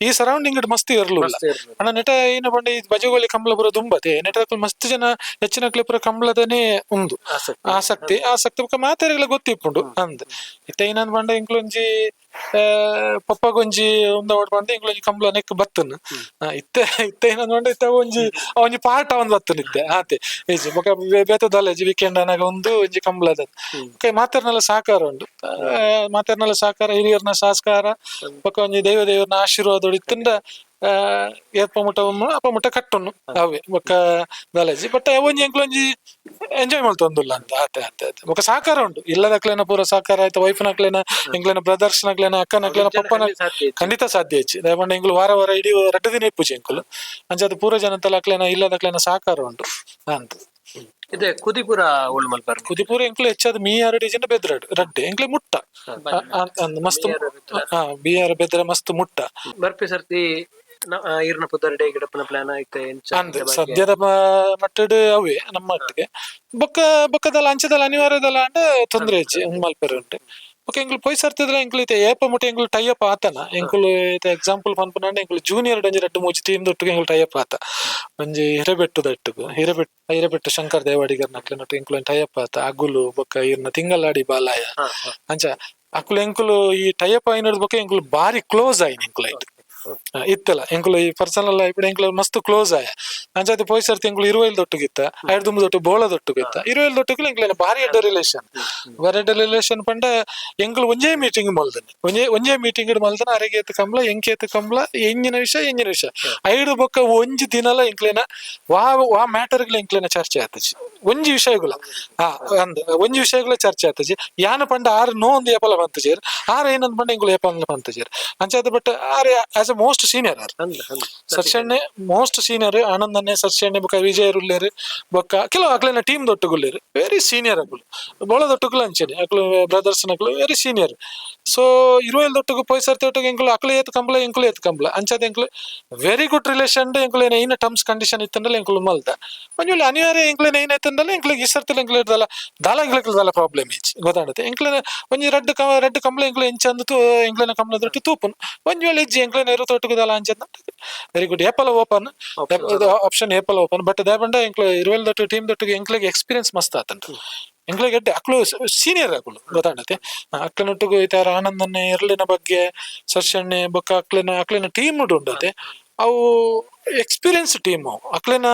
ಈ ಸರೌಂಡಿಂಗ್ ಮಸ್ತ್ ಎರ್ಲು ಉಲ್ಲ. ಅಣ್ಣ, ನೆಟ ಏನು ಪಂಡ ಈ ಬಜಗೋಳಿ ಕಂಬಳ ಪೂರ ದುಂಬತೆ ನೆಟ ಮಸ್ತ್ ಜನ ಹೆಚ್ಚಿನ ಪೂರ ಕಂಬಳದನೇ ಉಂದು. ಆಸಕ್ತಿ. ಆಸಕ್ತಿ ಆಸಕ್ತಿ ಬೊಕ್ಕ ಮಾತೆರೆಗ್ಲ ಗೊತ್ತಿಪ್ಪುಂಡು ಅಂದ್. ಇತ್ತೆ ಏನಂದ್ ಪಂಡ ಇಂಕ್ಲೊಂಜಿ ಪಪ್ಪಗೊಂಜಿ ಉಂದ ಓಡ್ ಪಂಡ ಇಂಕ್ಲೊಂಜಿ ಕಂಬಳ ನೆಕ್ ಬತ್ತನ್. ಇತ್ತೆ ಇತ್ತೆ ಏನಂದ್ ಪಂಡ ಇತ್ತೆ ಒಂಜಿ ಆ ಒಂಜಿ ಪಾಠ ಒಂದ್ ಬತ್ತನ್ ಇತ್ತೆ ಆತೆ ಇಜ್ಜಿ. ಬೊಕ್ಕ ಬೇತೆ ದಾಲೇಜಿ ವೀಕೆಂಡ್ ಅನಾಗ ಒಂದು ಒಂಜಿ ಕಂಬಳದ ಬೊಕ್ಕ ಮಾತೆರ್ನೆಲ್ಲ ಸಹಕಾರ ಉಂಡು. ಮಾತೆರ್ನೆಲ್ಲ ಸಹಕಾರ, ಹಿರಿಯರ್ನ ಸಂಸ್ಕಾರ, ಬೊಕ್ಕ ಒಂಜಿ ದೈವ ದೇವರನ ಆಶೀರ್ವಾದ ಇತ್ತಂಡ ಏಪ ಮುಟ್ಟ ಉಮ್ಮು, ಅಪ ಮುಟ್ಟ ಕಟ್ಟುನು ಅವೇ. ಬೊಕ್ಕ ದಾಲೇಜಿ ಬಟ್ ಒಂಜಿ ಎಂಕ್ಲೊಂಜಿ ಎಂಜಾಯ್ ಮಲ್ತೊಂದುಲ್ಲ ಅಂತ ಆತೆ ಆತೆ ಆತೆ. ಬೊಕ್ಕ ಸಹಕಾರ ಉಂಡು, ಇಲ್ಲದಕ್ಲೆನ ಪೂರ ಸಹಕಾರ ಆಯ್ತು. ವೈಫ್ನಕ್ಲೆನ, ಎಂಕ್ಲೆನ ಬ್ರದರ್ಸ್ ನಕ್ಲೆನ, ಅಕ್ಕನಕ್ಲೆನ, ಪಪ್ಪನ. ಸಾಧ್ಯ ಇಜ್ಜಿ. ಖಂಡಿತ ಸಾಧ್ಯ ಹೆಚ್ಚು. ದಯಪಂಡ ಎಂಕ್ಲು ವಾರ ವಾರ ಇಡೀ ರಡ್ಡು ದಿನ ಇಪ್ಪುಜಿ ಎಂಕುಲು. ಅಂಚಾದ ಪೂರ ಜನತಲ ಅಕ್ಲೆನ ಇಲ್ಲದಕ್ಲೆನ ಸಹಕಾರ ಉಂಟು ಅಂತ. ಇದೆ ಕುದಿಪುರ ಉಳ್ಳು ಮಲ್ಪರ್. ಕುದಿಪೂರ ಎಂಕ್ಲು ಹೆಚ್ಚಾದ ಮೀ ಆರು ಡಿಜನ್ ಬೆದ್ರಡ್ ರಡ್ಡೆ ಎಂಕ್ಲೆ ಮುಟ್ಟ ಮಸ್ತ್. ಬಿ ಆರ್ ಬೆದ್ರ ಮಸ್ತ್ ಮುಟ್ಟ. ಬರ್ಪಿ ಸರ್ತಿ ಈರ್ನ ಪುದರ್ ಡೇ ಗಿಡಪ್ಪನ ಪ್ಲಾನ್ ಐತೆ ಎಂಚ? ಅಂದ್, ಸದ್ಯದ ಮಟ್ಟಡ್ ಅವೇ ನಮ್ಮ ಮಟ್ಟಿಗೆ. ಬೊಕ್ಕ ಬೊಕ್ಕದಲ್ಲ ಅಂಚದಲ್ಲ ಅನಿವಾರ್ಯದಲ್ಲ ಅಂಡ ತೊಂದ್ರೆ ಹೆಚ್ಚಿ ಮಲ್ಪೆರೆ ಉಂಟು. ಬೊಕ್ಕ ಎಂಕ್ಲು ಪೋಯ್ ಸರ್ತಿದ್ರೆ ಎಂಕ್ಲು ಇತ್ತೆ ಏಪ ಮುಟ್ಟ ಎಂಕ್ಲು ಟೈ ಅಪ್ ಆತನ. ಎಂಕುಲು ಇತ್ತೆ ಎಕ್ಸಾಂಪಲ್ ಪನ್ಪುನಂಡ ಎಂಕುಲು ಜೂನಿಯರ್ ಒಂಜಿ ರಡ್ಡ್ ಮೂಜಿ ಟೀಮ್ ದೊಟ್ಟಿಗೆ ಎಂಕುಲು ಟೈ ಅಪ್ ಆತ. ಒಂಜಿ ಹಿರೇಬೆಟ್ಟು ದಟ್ಟುಗು, ಹಿರೇಬೆಟ್ಟು ಹಿರೇಬೆಟ್ಟು ಶಂಕರ್ ದೇವಾಡಿಗರ್ ನಕ್ಲೆನೊಟ್ಟು ಎಂಕುಲು ಟೈ ಅಪ್ ಆತ. ಅಗುಲು ಬೊಕ್ಕ ಇರ್ನ ತಿಂಗಳಾಡಿ ಬಾಲಾಯ ಅಂಚ ಅಕುಲು ಎಂಕುಲು ಈ ಟೈ ಅಪ್ ಆಯಿನರ್ದ್ ಬೊಕ್ಕ ಎಂಕುಲು ಬಾರಿ ಕ್ಲೋಸ್ ಆಯಿನ. ಎಂಕುಲು ಐಟ್ ಇತ್ತಲ್ಲ ಎಂಕುಲು ಈ ಪರ್ಸನಲ್ ಲೈಫ್ ಎಂಕುಲು ಮಸ್ತ್ ಕ್ಲೋಸ್ ಆಯ. ಅಂಚಾದ್ ಪೋಯ್ ಸರ್ತಿ ಎಂಕುಲು ಇರುವೈಲ್ ದೊಟ್ಟುಗಿತ್ತ, ಐಡ್ದುಂಬು ದೊಟ್ಟು ಬೋಳ ದೊಟ್ಟುಗಿತ್ತ. ಇರುವೈಲ್ ದೊಟ್ಟುಗುಲು ಎಂಕ್ಲೆನ ಬಾರಿ ಎಡ್ಡೆ ರಿಲೇಷನ್. ಬಾರಿ ಎಡ್ಡೆ ರಿಲೇಷನ್ ಪಂಡ ಎಂಕುಲು ಒಂಜೇ ಮೀಟಿಂಗ್ ಮಲ್ದನೆ, ಒಂಜೇ ಒಂಜೇ ಮೀಟಿಂಗ್ ಮಲ್ದನ. ಅರೆಗೇತ್ ಕಂಬ್ಲ, ಎಂಕೇತ್ ಕಂಬ್ಲ, ಎಂಜಿನ ವಿಷಯ ಎಂಜಿನ ವಿಷಯ. ಐಡು ಬೊಕ್ಕ ಒಂಜಿ ದಿನಲ ಎಂಕ್ಲೆನ ವಾ ವಾ ಮ್ಯಾಟರ್ಗಳ ಎಂಕ್ಲೆನ ಚರ್ಚೆ ಆತಜಿ. ಒಂಜಿ ವಿಷಯಗಳ ಅಂದ್ ಒಂಜಿ ವಿಷಯಗಳ ಚರ್ಚೆ ಆತಜಿ. ಯಾನ ಪಂಡ ಆರು ನೋ ಒಂದು ಏಪಲ ಪಂತಜೇರ್, ಆರ್ ಏನಂದ್ ಪಂಡ ಎಂಕುಲು ಏಪಲ ಪಂತಜೇರ್. ಅಂಚಾದ but are as a most senior are. ಅಂದ್ ಅಂದ್. ಸತ್ಯಣ್ಣೆ ಮೋಸ್ಟ್ ಸೀನಿಯರ್, ಆನಂದನ್ನೇ, ಸತ್ಯಣ್ಣೆ, ಬೊಕ್ಕ ವಿಜಯ್ ಉಲ್ಲೇರು, ಬೊಕ್ಕ ಕೆಲವು ಅಕ್ಲೆನ ಟೀಮ್ ದೊಟ್ಟುಗುಲ್ಲೇರು. ವೆರಿ ಸೀನಿಯರ್ ಅಕುಲು. ಬೋಳ ದೊಟ್ಟುಗುಲು ಅಂಚೆನೆ ಅಕ್ಲು ಬ್ರದರ್ಸ್ ನಕುಲು very senior. So ಇರುವೈಲ್ ದೊಟ್ಟುಗು ಪೋಯ್ ಸರ್ತಿ ಒಟ್ಟುಗು ಎಂಕುಲು ಅಕ್ಲು ಏತ್ ಕಂಬಲ, ಎಂಕುಲು ಏತ್ ಕಂಬಲ. ಅಂಚಾದ ಎಂಕುಲು very good relation. ಎಂಕುಲು ಏನ ಇನ್ನ ಟರ್ಮ್ಸ್ ಕಂಡೀಷನ್ ಇತ್ತಂಡಲ ಎಂಕುಲು ಮಲ್ದ. ಒಂಜಿ ವೇಳೆ ಅನಿವಾರ್ಯ ಎಂಕ್ಲೆನ ಏನ ಇತ್ತಂಡಲ ಎಂಕ್ಲೆಗ್ ಈ ಸರ್ತಿಲ ಎಂಕ್ಲು ದಾಲ ದಾಲ ಎಂಕ್ಲೆಗ್ ದಾಲ ಪ್ರಾಬ್ಲಮ್ ಇಜ್ಜಿ, ಗೊತ್ತಾಂಡತೆ. ಎಂಕ್ಲೆನ ಒಂಜಿ ರಡ್ಡ್ ರಡ್ಡ್ ಕಂಬಳ ಎಂಕ್ಲು ಎಂಚ ಅಂದ್ ತೂ ಎಂಕ್ಲೆನ ಕಂಬಳ ದೊಟ್ಟು ತೂಪುನು. ಒಂಜಿ ವೇಳೆ ಇಜ್ಜಿ ಎಂಕ್ಲೆನ ಇರು ತೊಟ್ಟುಗು ದಾಲ ಅಂಚ ವೆರಿ ಗುಡ್. ಏಪಲ ಓಪನ್ ಆಪ್ಷನ್, ಏಪಲ ಓಪನ್. ಬಟ್ ದಾಯೆಪಂಡ ಎಂಕ್ಲು ಇರುವೆಲ್ ದೊಟ್ಟು ಟೀಮ್ ದೊಟ್ಟಿಗೆ ಎಂಕ್ಲೆಗ್ ಎಕ್ಸ್ಪೀರಿಯನ್ಸ್ ಮಸ್ತ್ ಆತಂಟು. ಎಂಕ್ಲೆಗ್ ಎಡ್ಡೆ, ಅಕ್ಲು ಸೀನಿಯರ್ ಅಕುಲು, ಗೊತ್ತಾಂಡತೆ. ಅಕ್ಲೆನೊಟ್ಟುಗು ಈ ಆನಂದನ್ನೇ ಎರ್ಲಿನ ಬಗ್ಗೆ ಸಸ್ಯಣ್ಣೆ ಬೊಕ್ಕ ಅಕ್ಲೆನ ಅಕ್ಲೆನ ಟೀಮ್ ಉಂಡತೆ. ಅವು ಎಕ್ಸ್ಪೀರಿಯನ್ಸ್ ಟೀಮ್ ಅವು. ಅಕ್ಲೆನ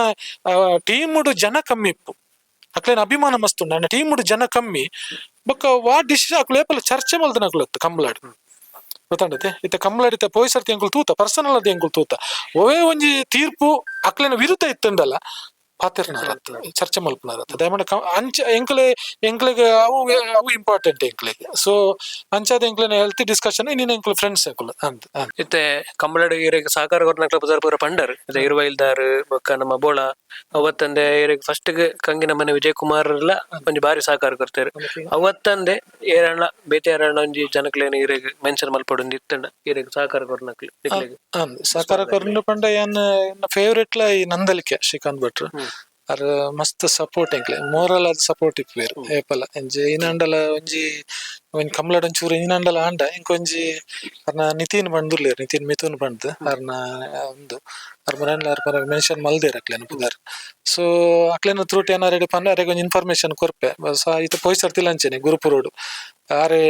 ಟೀಮ್ ಜನ ಕಮ್ಮಿ ಇಪ್ಪು, ಅಕ್ಲೆನ ಅಭಿಮಾನ ಮಸ್ತ್ ಉಂಡು. ಅಣ್ಣ, ಟೀಮ್ ಜನ ಕಮ್ಮಿ ಬೊಕ್ಕ ವಾ ಡಿಸಿಷನ್ ಅಕ್ಲು ಏಪಲ ಚರ್ಚೆ ಮಲ್ದನ ಅಕ್ಲು ಕಂಬ್ಲಾಡ್, ಗೊತ್ತಾಂಡತೆ. ಇತ್ತೆ ಕಂಬ್ಲಾಡ್ ಇತ್ತೆ ಪೋಯ್ ಸರ್ತಿ ಎಂಕುಲು ತೂತ, ಪರ್ಸನಲ್ ಅದ್ ಎಂಕುಲು ತೂತ, ಒವೇ ಒಂಜಿ ತೀರ್ಪು ಅಕ್ಲೆನ ವಿರುದ್ಧ ಇತ್ತಂಡಲ್ಲ ಪಾತೆರ್ನಾರ, ಚರ್ಚೆ ಮಲ್ಪುನಾರ. ದಯಮಾಡಿ ಅಂಚ ಎಂಕ್ಲೆ ಎಂಕ್ಲೆಗ್ ಅವು ಅವು ಇಂಪಾರ್ಟೆಂಟ್ ಎಂಕ್ಲೆಗ್. ಸೊ ಅಂಚಾದ ಎಂಕ್ಲೆನ ಹೆಲ್ತಿ ಡಿಸ್ಕಷನ್ ಇನ್ನಿನ ಎಂಕ್ಲು ಫ್ರೆಂಡ್ಸ್ ಅಕುಲು ಅಂತ ಅಂತ. ಇತ್ತೆ ಕಂಬಳಡ್ ಇರೆಗ್ ಸಹಕಾರ ಕೊರ್ನಕ್ಲ ಪುದರ್ ಪೂರ ಪಂಡರ್. ಇತ್ತೆ ಇರುವೈಲ್ದಾರ್ ಬೊಕ್ಕ ನಮ್ಮ ಬೋಳ ಅವತ್ತಂದೆ ಇರೆಗ್ ಫಸ್ಟ್ ಕಂಗಿನ ಮನೆ ವಿಜಯ್ ಕುಮಾರ್ ಎಲ್ಲ ಒಂಜಿ ಬಾರಿ ಸಹಕಾರ ಕೊರ್ತೆರ್. ಅವತ್ತಂದೆ ಏರಣ್ಣ ಬೇತೆ ಏರಣ್ಣ ಒಂಜಿ ಜನಕ್ಲೇನ ಇರೆಗ್ ಮೆನ್ಷನ್ ಮಲ್ಪೊಡು ಇತ್ತಂಡ ಇರೆಗ್ ಸಹಕಾರ ಕೊರ್ನಕ್ಲು ನಿಕ್ಲೆಗ್? ಅಂದ್, ಸಹಕಾರ ಕೊರ್ನು ಪಂಡ ಯಾನ್ ಎನ್ನ ಫೇವರೇಟ್ ಲ ಈ ನಂದಲಿಕೆ ಶ್ರೀಕಾಂತ್ ಭಟ್ರು. ಅರ್ ಮಸ್ತ್ ಸಪೋರ್ಟ್ ಎಂಕ್ಲೆ, ಮೋರಲ್ ಆದ್ ಸಪೋರ್ಟ್ ಇಪ್ಪುವೆರ್ ಏಪಲ. ಒಂಜಿ ಇನಾಂಡಲ ಒಂಜಿ ಒಂಜಿ ಕಂಬ್ಳಡ್ ಒಂಚೂರು ಇನಾಂಡಲ ಆಂಡ ಇಂಕೊಂಜಿ ಅರ್ನ ನಿತಿನ್ ಪಂಡುಲ್ಲೇರ್, ನಿತಿನ್ ಮಿಥುನ್ ಪಂದ್ ಅರ್ನ ಉಂದು ಅರ್ ಮರನ್ಲ ಅರ್ ಪರ ಮೆನ್ಷನ್ ಮಲ್ದೇರ್ ಅಕ್ಲೆನ ಪುದರ್. ಸೊ ಅಕ್ಲೆನ ತ್ರೂಟ್ ಏನಾರ ರೆಡಿ ಪಂಡ ಅರೆಗ್ ಒಂಜಿ ಇನ್ಫಾರ್ಮೇಶನ್ ಕೊರ್ಪೆ. ಸೊ ಇತ್ತೆ ಪೋಯ್ ಸರ್ತಿಲ ಅಂಚೆನೆ ಗುರುಪುರೋಡು ಆರೆ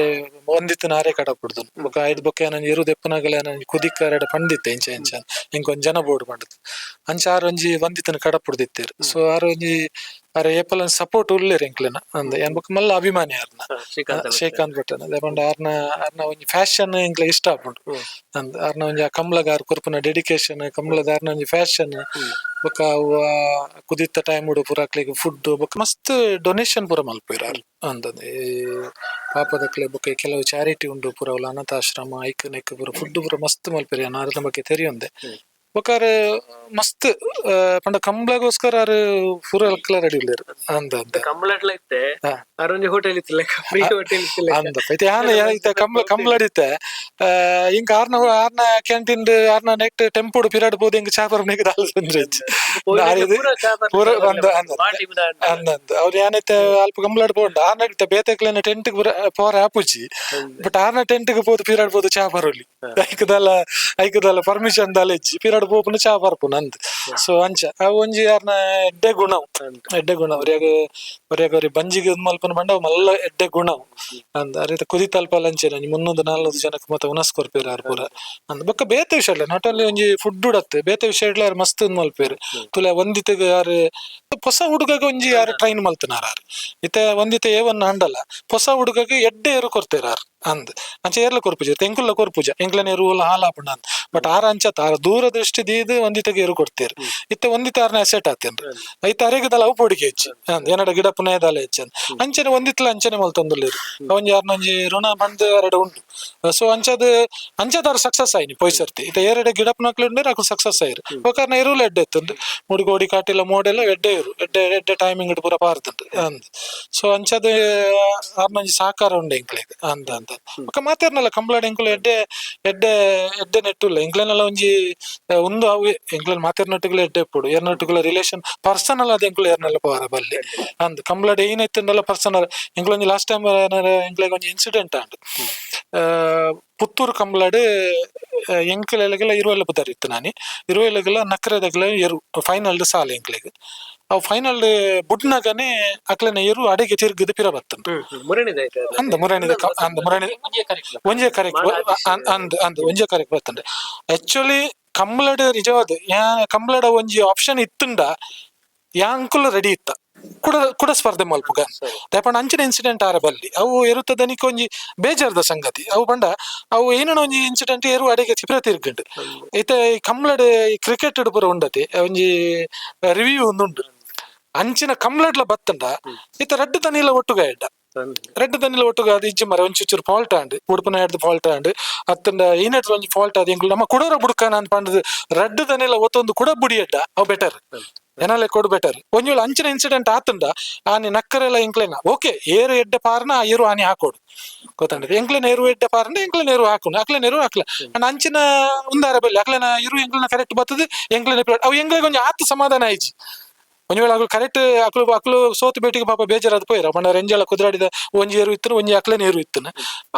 ಒಂದಿತ್ತಿನ ಆರೆ ಕಡಪುಡ್ದು. ಬೊಕ್ಕ ಐದ್ ಬೊಕ್ಕ ಏನ ಇರು ದೆಪ್ಪುನಗಲ ಏನ ಕುದಿಕ್ಕ ಅರೆಡ ಪಂಡಿತ್ತೆ ಇಂಚ ಇಂಚ ಇಂಕೊಂಜಿ ಜನ ಬೋರ್ಡ್ ಪಂಡದ್. ಅಂಚ ಆರ್ ಒಂಜಿ ಒಂದಿತ್ತಿನ ಕಡಪುಡ್ದಿತ್ತೆರ್. ಸೊ ಆರ್ ಒಂಜಿ ಆರ್ ಏಪಲ ಸಪೋರ್ಟ್ ಉಲ್ಲೇರ್ ಎಂಕ್ಲೆನ ಅಂದ್. ಯಾನ್ ಬೊಕ್ಕ ಮಲ್ಲ ಅಭಿಮಾನಿ ಆರ್ನ. ಶ್ರೀಕಾಂತ್. ಶ್ರೀಕಾಂತ್ ಭಟ್ಟನ. ಪಂಡ ಆರ್ನ ಆರ್ನ ಒಂಜಿ ಫ್ಯಾಷನ್ ಎಂಕ್ಲೆ ಇಷ್ಟ ಆಪುಂಡು ಅಂದ್. ಆರ್ನ ಒಂಜಿ ಆ ಕಂಬ್ಳಗ್ ಆರ್ ಕೊರ್ಪುನ ಡೆಡಿಕೇಶನ್, ಕಂಬ್ಳದ ಆರ್ನ ಒಂಜಿ ಫ್ಯಾಷನ್, ಬೊಕ್ಕ ಅವು ಆ ಕುದಿತ್ತ ಟೈಮ್ ಪೂರ ಅಕ್ಲೆಗ್ ಫುಡ್, ಬೊಕ್ಕ ಮಸ್ತ್ ಡೊನೇಷನ್ ಪೂರ ಮಲ್ಪುವೆರ್ ಆರ್ ಅಂದ್. ಈ ಪಾಪದಕ್ಲೆ ಬೊಕ್ಕ ಈ ಕೆಲವು ಚಾರಿಟಿ ಉಂಡು ಪೂರ ಅವ್ಲು ಅನಾಥಾಶ್ರಮ, ಐಕ್ ನೆಕ್ ಪೂರ ಫುಡ್ ಪೂರ ಮಸ್ತ್ ಮಲ್ಪೆರ್. ಯಾನ್ ಆರ್ನ ಬಗ್ಗೆ ತೆರಿಯೊಂದೆ. ಬೊಕ ಆರ್ ಮಸ್ತ್ ಪಂಡ ಕಂಬ್ಳಗೋಸ್ಕರ ಆರ್ ಪೂರ ಅಕ್ಲ ರೆಡಿ ಉಲ್ಲೆರ್ ಅಂದ್ ಅಂದ್. ಕಂಬಳಟ್ಲ ಇತ್ತೆ. ಅರೊಂಜಿ ಹೋಟೆಲ್ ಇತ್ತು ಲೆಕ್ಕ, ಫ್ರೀ ಹೋಟೆಲ್ ಇತ್ತು ಲೆಕ್ಕ. ಅಂದ ಇತ್ತೆ ಯಾನ್ ಇತ್ತೆ ಕಂಬ್ಳ ಕಂಬ್ಳಡಿತ್ತೆ ಇಂಕ್ ಆರ್ನ ಆರ್ನ ಕ್ಯಾಂಟೀನ್ ಆರ್ನ ನೆಕ್ಟ್ ಟೆಂಪೋಡು ಪಿರಾಡ್ ಪೋದು ಇಂಕ್ ಚಾ ಪರ್ಪುನೆಗ್ ದಾಲ ತೊಂದ್ರೆ ಇಜ್ಜಿ. ಪೂರ ಚಾ ಪೂರ ಅಂದ್ ಅಂದ್. ಅಂದ್ ಅಂದ್. ಅವ್ರು ಯಾನೈತೆ ಅಲ್ಪ ಕಂಬ್ಳಡ್ ಪೋಂಡ ಆರ್ನ ಇತ್ತೆ ಬೇತೆಕ್ಲೆನ ಟೆಂಟ್ ಪೋರೆ ಆಪುಜಿ, ಬಟ್ ಆರ್ನ ಟೆಂಟ್ ಗ್ ಪೋದು ಪಿರಾಡ್ ಪೋದು ಚಾ ಪರೊಲಿ. ಐಕ್ ದಾಲ ಐಕ್ ದಾಲ ಪರ್ಮಿಷನ್ ದಾಲ ಇಜ್ಜಿ, ಪಿರಾಡ್ ಪೋಪುನ ಚಾ ಪರ್ಪುನ ಅಂದ್. ಸೊ ಅಂಚ ಅವು ಒಂಜಿ ಆರ್ನ ಎಡ್ಡೆ ಗುಣ, ಎಡ್ಡೆ ಗುಣ. ಒರಿಯಾಗ ಒರಿಯಾಗ ಒರಿ ಬಂಜಿಗ್ ಉಂದ್ ಮಲ್ಪುನ ಪಂಡ ಅವು ಮಲ್ಲ ಎಡ್ಡೆ ಗುಣ ಅಂದ್. ಅರಿತ ಕುದಿ ತಲ್ಪಲ ಅಂಚೆನೆ ಒಂಜಿ 300 400 ಜನಕ್ ಮಾತ ಉನಸ್ ಕೊರ್ಪೆರ್ ಆರ್ ಪೂರ ಅಂದ್. ಬೊಕ್ಕ ಬೇತೆ ವಿಷಯ ಇಲ್ಲ, not only ಒಂಜಿ ಫುಡ್ ಉಡತ್ತೆ, ಬೇತೆ ವಿಷಯ ಇಡ್ಲ ಆರ್ ಮಸ್ತ್ ಉಂದ್ ಮಲ್ಪೆರ್. ತುಲೆ ಒಂದಿತ್ತೆಗ್ ಆರ್ ಪೊಸ ಹುಡುಗಗ್ ಒಂಜಿ ಆರ್ ಟ್ರೈನ್ ಮಲ್ತನಾರ್ ಆರ್. ಇತ್ತೆ ಒಂದಿತ್ತೆ ಏವನ್ ಆಂಡಲ ಪೊಸ ಹುಡುಗಗ್ ಎಡ್ಡೆ ಏರು ಕೊರ್ತೆರ್ ಆರ್ ಅಂದ್. ಅಂಚ ಏರ್ಲ ಕೊರ್ಪುಜ, ಎಂಕುಲ್ಲ ಕೊರ್ಪುಜ, ಎಂಕ್ಲೆನ ಎರುವಲ್ಲ ಹಾಲಾಪುಂಡು ಅಂದ್. ಬಟ್ ಆರ್ ಅಂಚತ ಆರ್ ದೂರ ದೃಷ್ಟಿ ದೀದ್ ಒಂದಿತ್ತೆಗ್ ಎರು ಕೊಡ್ತೇರ್. ಇತ್ತೆ ಒಂದಿತ್ತೆ ಆರ್ನ ಅಸೆಟ್ ಆತೇನ್ರಿ, ಐತ ಅರೆಗದಲ ಅವು ಪೋಡಿಗೆ ಹೆಚ್ಚು ಅಂದ್, ಏನಡ ಗಿಡ ಪುನಯದಾಲ ಹೆಚ್ಚು ಅಂದ್. ಅಂಚನೆ ಒಂದಿತ್ಲ ಅಂಚನೆ ಮಲ್ತೊಂದುಲ್ಲೆರ್. ಒಂಜಿ ಆರ್ನ ಒಂಜಿ ಋಣ ಬಂದ್ ಅರೆಡ ಉಂಡು. ಸೊ ಅಂಚದ ಅಂಚದ ಸಕ್ಸಸ್ ಆಯ್ನಿ ಪೋಯ್ ಸರ್ತಿ. ಇತ್ತೆ ಏರೆಡೆ ಗಿಡಪ್ಪನಕ್ಲು ಉಂಡೇರ್ ಅಕುಲು ಸಕ್ಸಸ್ ಆಯ್ರು. ಬೊಕ ಆರ್ನ ಎರುವುಲ ಎಡ್ಡೆ ಇತ್ತುಂಡು, ಮುಡುಗೋಡಿ ಕಾಟಿಲ ಮೋಡೆಲ ಎಡ್ಡೆ ಎರು, ಎಡ್ಡೆ ಎಡ್ಡೆ ಟೈಮಿಂಗ್ ಪೂರ ಪಾರ್ದುಂಡು ಅಂದ್. ಸೊ ಅಂಚದ ಆರ್ನ ಒಂಜಿ ಸಹಕಾರ ಉಂಡು ಎಂಕ್ಲೆಗ್ ಅಂದ್ ಅಂದ್. ಬೊಕ ಮಾತೆರ್ನಲ ಕಂಬ್ಳಡ್ ಎಂಕುಲು ಎಡ್ಡೆ ಎಡ್ಡೆ ಎಡ್ಡೆ ನೆಟ್ಟುಲ್ಲ ಎಂಕ್ಲೆನಲ ಒಂಜಿ ಉಂದು ಅವು ಎಂಕ್ಲೆನ ಮಾತೆರ್ನೊಟ್ಟುಗುಲ ಎಡ್ಡೆ ಇಪ್ಪೊಡು. ಏರ್ನೊಟ್ಟುಗುಲ ರಿಲೇಷನ್ ಪರ್ಸನಲ್ ಅದ ಎಂಕುಲು ಏರ್ನೆಲ್ಲ ಪೋರ ಬಲ್ಲಿ ಅಂದ್. ಕಂಬ್ಳಡ್ ಏನ್ ಇತ್ತುಂಡಲ ಪರ್ಸನಲ್ ಎಂಕ್ಲೊಂಜಿ ಲಾಸ್ಟ್ ಟೈಮ್ ಎಂಕ್ಲೆಗ್ ಒಂಜಿ ಇನ್ಸಿಡೆಂಟ್ ಆಂಡ್. ಪುತ್ತೂರು ಕಂಬ್ಳಡ್ ಎಂಕ್ಲೆಗೆಲ್ಲ ಇರುವೆಲ್ಲ ಪುದರ್ ಇತ್ತು ನಾನಿ ಇರುವೆಲ್ಲಗೆಲ್ಲ ನಕ್ರೆದಗ್ಲ ಎರು ಫೈನಲ್ ಸಾಲ ಎಂಕ್ಲೆಗ್. ಅವು ಫೈನಲ್ ಬುಡ್ನಗನೆ ಅಕ್ಲೆನ ಎರು ಅಡೆಗೆ ತಿರ್ಗದು ಪಿರ ಬತ್ತುಂಡು. ಮುರಣಿದಾಯ್ತು. ಅಂದ ಮುರಣಿದ ಅಂದ ಮುರಣಿ ಒಂಜೇ ಕರೆಕ್ಟ್ ಅಂದ್ ಅಂದ್, ಒಂಜೇ ಕರೆಕ್ಟ್ ಬತ್ತುಂಡು. ಆಕ್ಚುಲಿ ಕಂಬ್ಳಡ್ ನಿಜವಾದ ಯಾ ಕಂಬ್ಳಡ ಒಂಜಿ ಆಪ್ಷನ್ ಇತ್ತುಂಡ ಯಾಂಕುಲು ರೆಡಿ ಇತ್ತ ಕುಡ ಕುಡ ಸ್ಪರ್ಧೆ ಮಲ್ಪುಗ. ದಾಯೆ ಅಂಚಿನ ಇನ್ಸಿಡೆಂಟ್ ಆರ ಬಲ್ಲಿ, ಅವು ಎರುತ್ತದನಿಕ್ ಒಂಜಿ ಬೇಜಾರದ ಸಂಗತಿ ಅವು. ಪಂಡ ಅವು ಏನೋ ಒಂಜಿ ಇನ್ಸಿಡೆಂಟ್ ಏರು ಅಡೆಗೆ ಚಿಪ್ರ ತಿರ್ಗಂಡು. ಇತ್ತೆ ಈ ಕಂಬ್ಳಡ್ ಈ ಕ್ರಿಕೆಟ್ ಪೂರ ಉಂಡತಿ ಒಂಜಿ ರಿವ್ಯೂ ಉಂಡು. ಅಂಚಿನ ಕಂಬ್ಳಡ್ಲ ಬತ್ತಂಡ ಇತ್ತೆ ರಡ್ಡು ದನಿಲ ಒಟ್ಟುಗ ಎಡ್ಡ ರಡ್ಡು ದನಿಲ ಒಟ್ಟುಗ ಅದು ಇಜ್ಜಿ ಮರ. ಒಂಚೂರು ಚೂರು ಫಾಲ್ಟ್ ಆಂಡ್, ಉಡುಪುನ ಎಡ್ದು ಫಾಲ್ಟ್ ಆಂಡ್ ಅತ್ತಂಡ ಏನಾದ್ರು ಒಂಜಿ ಫಾಲ್ಟ್ ಆದ್ ಎಂಕುಲು ನಮ್ಮ ಕುಡೋರ ಬುಡ್ಕನ ಅಂತ ಪಂಡದು ರಡ್ಡು ದನಿಲ ಒತ್ತೊಂದು ಕುಡ ಬುಡಿ ಎಡ್ಡ, ಅವು ಬೆಟರ್ ಎನಲೆ ಕೊಡು ಬೆಟರ್. ಒಂಜಿ ವೇಳೆ ಅಂಚಿನ ಇನ್ಸಿಡೆಂಟ್ ಆತಂಡ ಆನಿ ನಕ್ಕರೆಲ್ಲ ಎಂಕ್ಲೆನ ಓಕೆ ಏರು ಎಡ್ಡೆ ಪಾರನ ಆ ಏರು ಆನಿ ಹಾಕೋಡು ಗೊತ್ತಂಡ. ಎಂಕ್ಲೆನ ಏರು ಎಡ್ಡೆ ಪಾರನ ಎಂಕ್ಲೆನ ಏರು ಹಾಕೊಂಡು ಅಕ್ಲೆನ ಏರು ಹಾಕ್ಲ. ಅಂಡ್ ಅಂಚಿನ ಉಂದಾರ ಬಲ್ಲಿ ಅಕ್ಲೆನ ಇರು ಎಂಕ್ಲೆನ ಕರೆಕ್ಟ್ ಬರ್ತದೆ ಎಂಕ್ಲೆನ ಅವು ಎಂಕ್ಲೆಗ್ ಒಂಜಿ ಆತ್ ಸಮಾಧಾನ ಆಯ್ಜಿ. ಒಂಜಿ ವೇಳೆ ಅಕುಲು ಕರೆಕ್ಟ್ ಅಕುಲು ಅಕುಲು ಸೋತು ಬೇಟಿಗೆ ಪಾಪ ಬೇಜಾರಾದ್ ಪೋಯಿರ. ಪಂಡ ರೆಂಜಲ ಕುದ್ರಾಡಿದ ಒಂಜಿ ಏರು ಇತ್ತನ, ಒಂಜಿ ಅಕ್ಲೆನ ಏರು ಇತ್ತನ.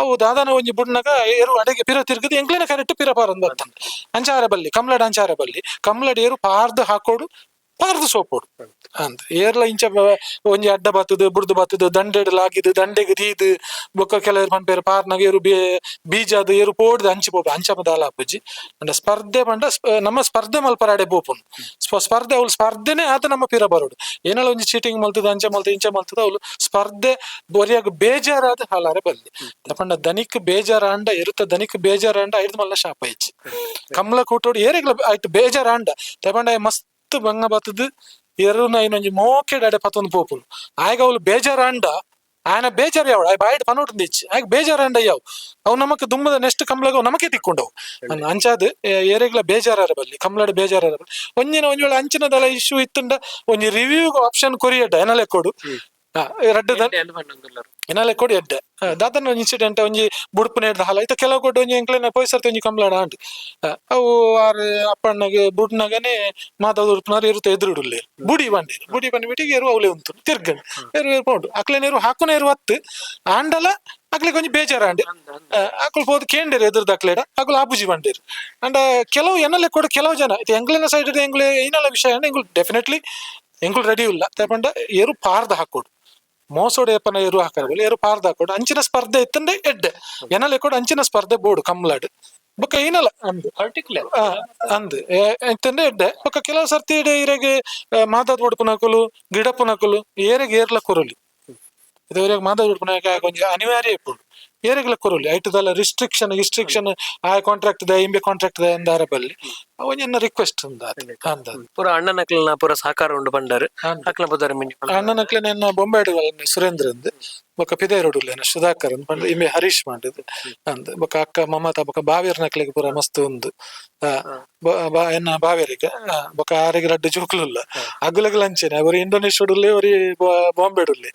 ಅವು ದಾದಾನ ಒಂಜಿ ಬುಡ್ನಗ ಏರು ಅಡೆಗೆ ಪಿರ ತಿರ್ಗದು ಎಂಕ್ಲೆನ ಕರೆಕ್ಟ್ ಪಿರ ಪಾರಂದ್ ಬರ್ತಂಡ. ಅಂಚಾರ ಬಲ್ಲಿ ಕಮ್ಲಡ್, ಅಂಚಾರ ಬಲ್ಲಿ ಕಮ್ಲಡ್ ಏರು ಪಾರ್ದು ಹಾಕೋಡು ಪಾರ್ದು ಸೋಪೋಡು ಅಂದ್. ಏರ್ಲ ಇಂಚ ಒಂಜಿ ಅಡ್ಡ ಬತ್ತದು ಬುಡ್ದು ಬತ್ತದು ದಂಡೆಡ್ ಲಾಗಿದ್ ದಂಡೆಗ್ ದೀದ್ ಬೊಕ್ಕ ಕೆಲವರು ಪನ್ಪೆರ್ ಪಾರ್ನಾಗ ಏರು ಬೀಜಾದ್ ಏರು ಪೋಡ್ದು ಅಂಚಿ ಪೋಪು ಅಂಚ ದಾಲ ಆಪುಜಿ. ಅಂಡ ಸ್ಪರ್ಧೆ ಪಂಡ ನಮ್ಮ ಸ್ಪರ್ಧೆ ಮಲ್ಪರಾಡೆ ಪೋಪುನು. ಸ್ಪರ್ಧೆ ಅವ್ಲು ಸ್ಪರ್ಧೆನೆ ಆತ ನಮ್ಮ ಪಿರ ಬರೋಡು. ಏನಲ ಒಂಜಿ ಚೀಟಿಂಗ್ ಮಲ್ತದ ಅಂಚ ಮಲ್ತ ಇಂಚ ಮಲ್ತದ ಅವ್ಲು ಸ್ಪರ್ಧೆ ಬೊರಿಯಾಗ ಬೇಜಾರಾದ ಹಾಲಾರೆ ಬಲ್ಲಿ. ಪಂಡ ದನಿಕ್ ಬೇಜಾರಾಂಡ ಎರುತ ದನಿಕ್ ಬೇಜಾರಾಂಡ ಐದು ಮಲ್ಲ ಶಾಪ ಇಜ್ಜಿ. ಕಮ್ಲ ಕೂಟೋಡು ಏರೆಗ್ಲ ಆಯ್ತು ಬೇಜಾರಾಂಡ ತಪಂಡ ಮಸ್ತ್ ಬಂಗ ಬತ್ತದು ಎರುನ ಇನ್ನೊಂಜಿ ಮೋಕೆಡ್ ಅಡೆ ಪತ್ತೊಂದು ಪೋಪುನು. ಆಯ್ಗ ಅವ್ಲು ಬೇಜಾರಾಂಡ ಆಯನ ಬೇಜಾರು ಯಾವಳು ಆಯ್ ಬಾಯಿಡ್ ಪನೋಟು ಇಚ್ಚಿ ಆಯ್ಗ ಬೇಜಾರಾಂಡ ಯಾವ್ ಅವು ನಮಕ್ ದುಮ್ಮದ ನೆಕ್ಸ್ಟ್ ಕಮ್ಲಗ ಅವು ನಮಕೆ ತಿಕ್ಕೊಂಡವು. ಅಂಚಾದ್ ಏರೆಗ್ಲ ಬೇಜಾರಾರ ಬಲ್ಲಿ, ಕಮ್ಲಡ್ ಬೇಜಾರಾರ ಬಲ್ಲಿ. ಒಂಜಿನ ಒಂಜಿ ವೇಳೆ ಅಂಚಿನದಲ ಇಶ್ಯೂ ಇತ್ತುಂಡ ಒಂಜಿ ರಿವ್ಯೂ ಆಪ್ಷನ್ ಕೊರಿಯಡ್ಡ ಎನಲೆ ಕೊಡು ರಡ್ಡು ಎನಲೆ ಕೊಡು ಎಡ್ಡೆ. ದಾದನ ಒಂಜಿ ಇನ್ಸಿಡೆಂಟ್ ಒಂಜಿ ಬುಡ್ಪುನ ಎಡ್ದ ಹಾಲ ಇತ್ತ ಕೆಲವು ಕೊಟ್ಟು ಒಂಜಿ ಎಂಕ್ಲೆನ ಪೋಯ್ಸರ್ತಿ ಒಂಜಿ ಕಂಬ್ಲಡ ಆಂಡ್. ಅವು ಆರ್ ಅಪ್ಪಣ್ಣಗ್ ಬುಡ್ನಗನೆ ಮಾಧವ ಉಡುಪುನಾರ್ ಇರುತ್ತೆ ಎದುರುಡುಲ್ಲೇರು ಬುಡಿ ಬಂಡೇರು ಬುಡಿ ಬಂಡಿ ಬಿಟ್ಟಿಗೆ ಎರು ಅವಲೇ ಉಂಟು ತಿರ್ಗಂಡು ಎರು ಎರು ಪೋಂಡು ಅಕ್ಲೆನ ಎರು ಹಾಕುನ ಎರು ಹತ್ತು ಆಂಡಲ ಅಕ್ಲೆಗ್ ಒಂಜಿ ಬೇಜಾರ ಆಂಡ್. ಅಕುಲು ಪೋದು ಕೇಂಡೇರು ಎದುರ್ದ ಅಕ್ಲೇಡ ಅಕುಲು ಆಪುಜಿ ಬಂಡೇರು. ಅಂಡ ಕೆಲವು ಎನಲೆ ಕೊಡು ಕೆಲವು ಜನ ಇತ್ತೆ ಎಂಕ್ಲೆನ ಸೈಡ್ ಎಂಕ್ಲೆ ಏನಲ್ಲ ವಿಷಯ ಅಂಡ ಎಂಕುಲು ಡೆಫಿನೆಟ್ಲಿ ಎಂಕುಲು ರೆಡಿ ಇಲ್ಲ. ಪಂಡ ಏರು ಪಾರ್ದ ಹಾಕೋಡು ಮೋಸೋಡು ಏಪನ ಎರು ಹಾಕರ ಏರು ಪಾರ್ದ ಹಾಕೋಡು. ಅಂಚಿನ ಸ್ಪರ್ಧೆ ಇತ್ತಂಡೆ ಎಡ್ಡೆ ಎನಲೆ ಕೊಡು ಅಂಚಿನ ಸ್ಪರ್ಧೆ ಬೋಡು ಕಮ್ಲಾಡ್. ಬೊಕ್ಕ ಏನಲ್ಲ ಅಂದ್ ಪರ್ಟಿಕ್ಯುಲರ್ ಅಂದ್ ಇತ್ತಂಡೆ ಎಡ್ಡೆ. ಬೊಕ್ಕ ಕೆಲವು ಸರ್ತಿ ಇಡೆ ಇರೆಗ್ ಮಾತಾದ್ ಉಡುಪುನಕುಲು ಗಿಡಪ್ಪುನಕುಲು ಏರೆಗ್ ಏರ್ಲ ಕೊರೊಲಿ. ಇದು ಇರೆಗ್ ಮಾತಾದ್ ಉಡುಪುನ ಒಂಜಿ ಅನಿವಾರ್ಯ ಇಪ್ಪುಂಡು. ಏರೆಗ್ಲ ಕೊರೊಲಿ ಐಟದಲ್ಲ ರಿಸ್ಟ್ರಿಕ್ಷನ್ ರಿಸ್ಟ್ರಿಕ್ಷನ್ ಆ ಕಾಂಟ್ರಾಕ್ಟ್ the ಇಂಬೆ contract the ಎಂದಾರ ಬಲ್ಲಿ ಒಂಜಿ ರಿಕ್ವೆಸ್ಟ್ ಉಂದು ಅಂದ. ಪೂರ ಅಣ್ಣನಕ್ಲೆನ ಪೂರ ಸಹಕಾರ ಉಂಡು ಪಂಡರ್. ಅಕ್ಲ ಪುದರ್ ಮಿಂಜಿ. ಅಣ್ಣನಕ್ಲೆ ಎನ್ನ ಬೊಂಬೆ ಸುರೇಂದ್ರ ಅಂದ್, ಬೊಕ್ಕ ಪಿದೈ ರೋಡ್ ಉಲ್ಲೇನ ಸುಧಾಕರ್ ಅಂದ್ ಪಂಡ, ಇಂಬೆ ಹರೀಶ್ ಮಾಡಿದ್ ಅಂದ್, ಬೊಕ್ಕ ಅಕ್ಕ ಮಮತಾ, ಬೊಕ್ಕ ಬಾವೇರ್ನಕ್ಲೆಗ್ ಪೂರ ಮಸ್ತ್ ಉಂದು. ಎನ್ನ ಬಾವೇರಿಗೆ, ಬೊಕ್ಕ ಆರೆಗ್ ರಡ್ಡ್ ಜೋಕುಲು ಉಲ್ಲ. ಅಗುಲಗ್ ಅಂಚೆನೆ ಒರಿ ಇಂಡೋನೇಷ್ಯಾಡ್ ಉಲ್ಲೆ, ಒರಿ ಬಾಂಬೆಡ್ ಉಲ್ಲೆ.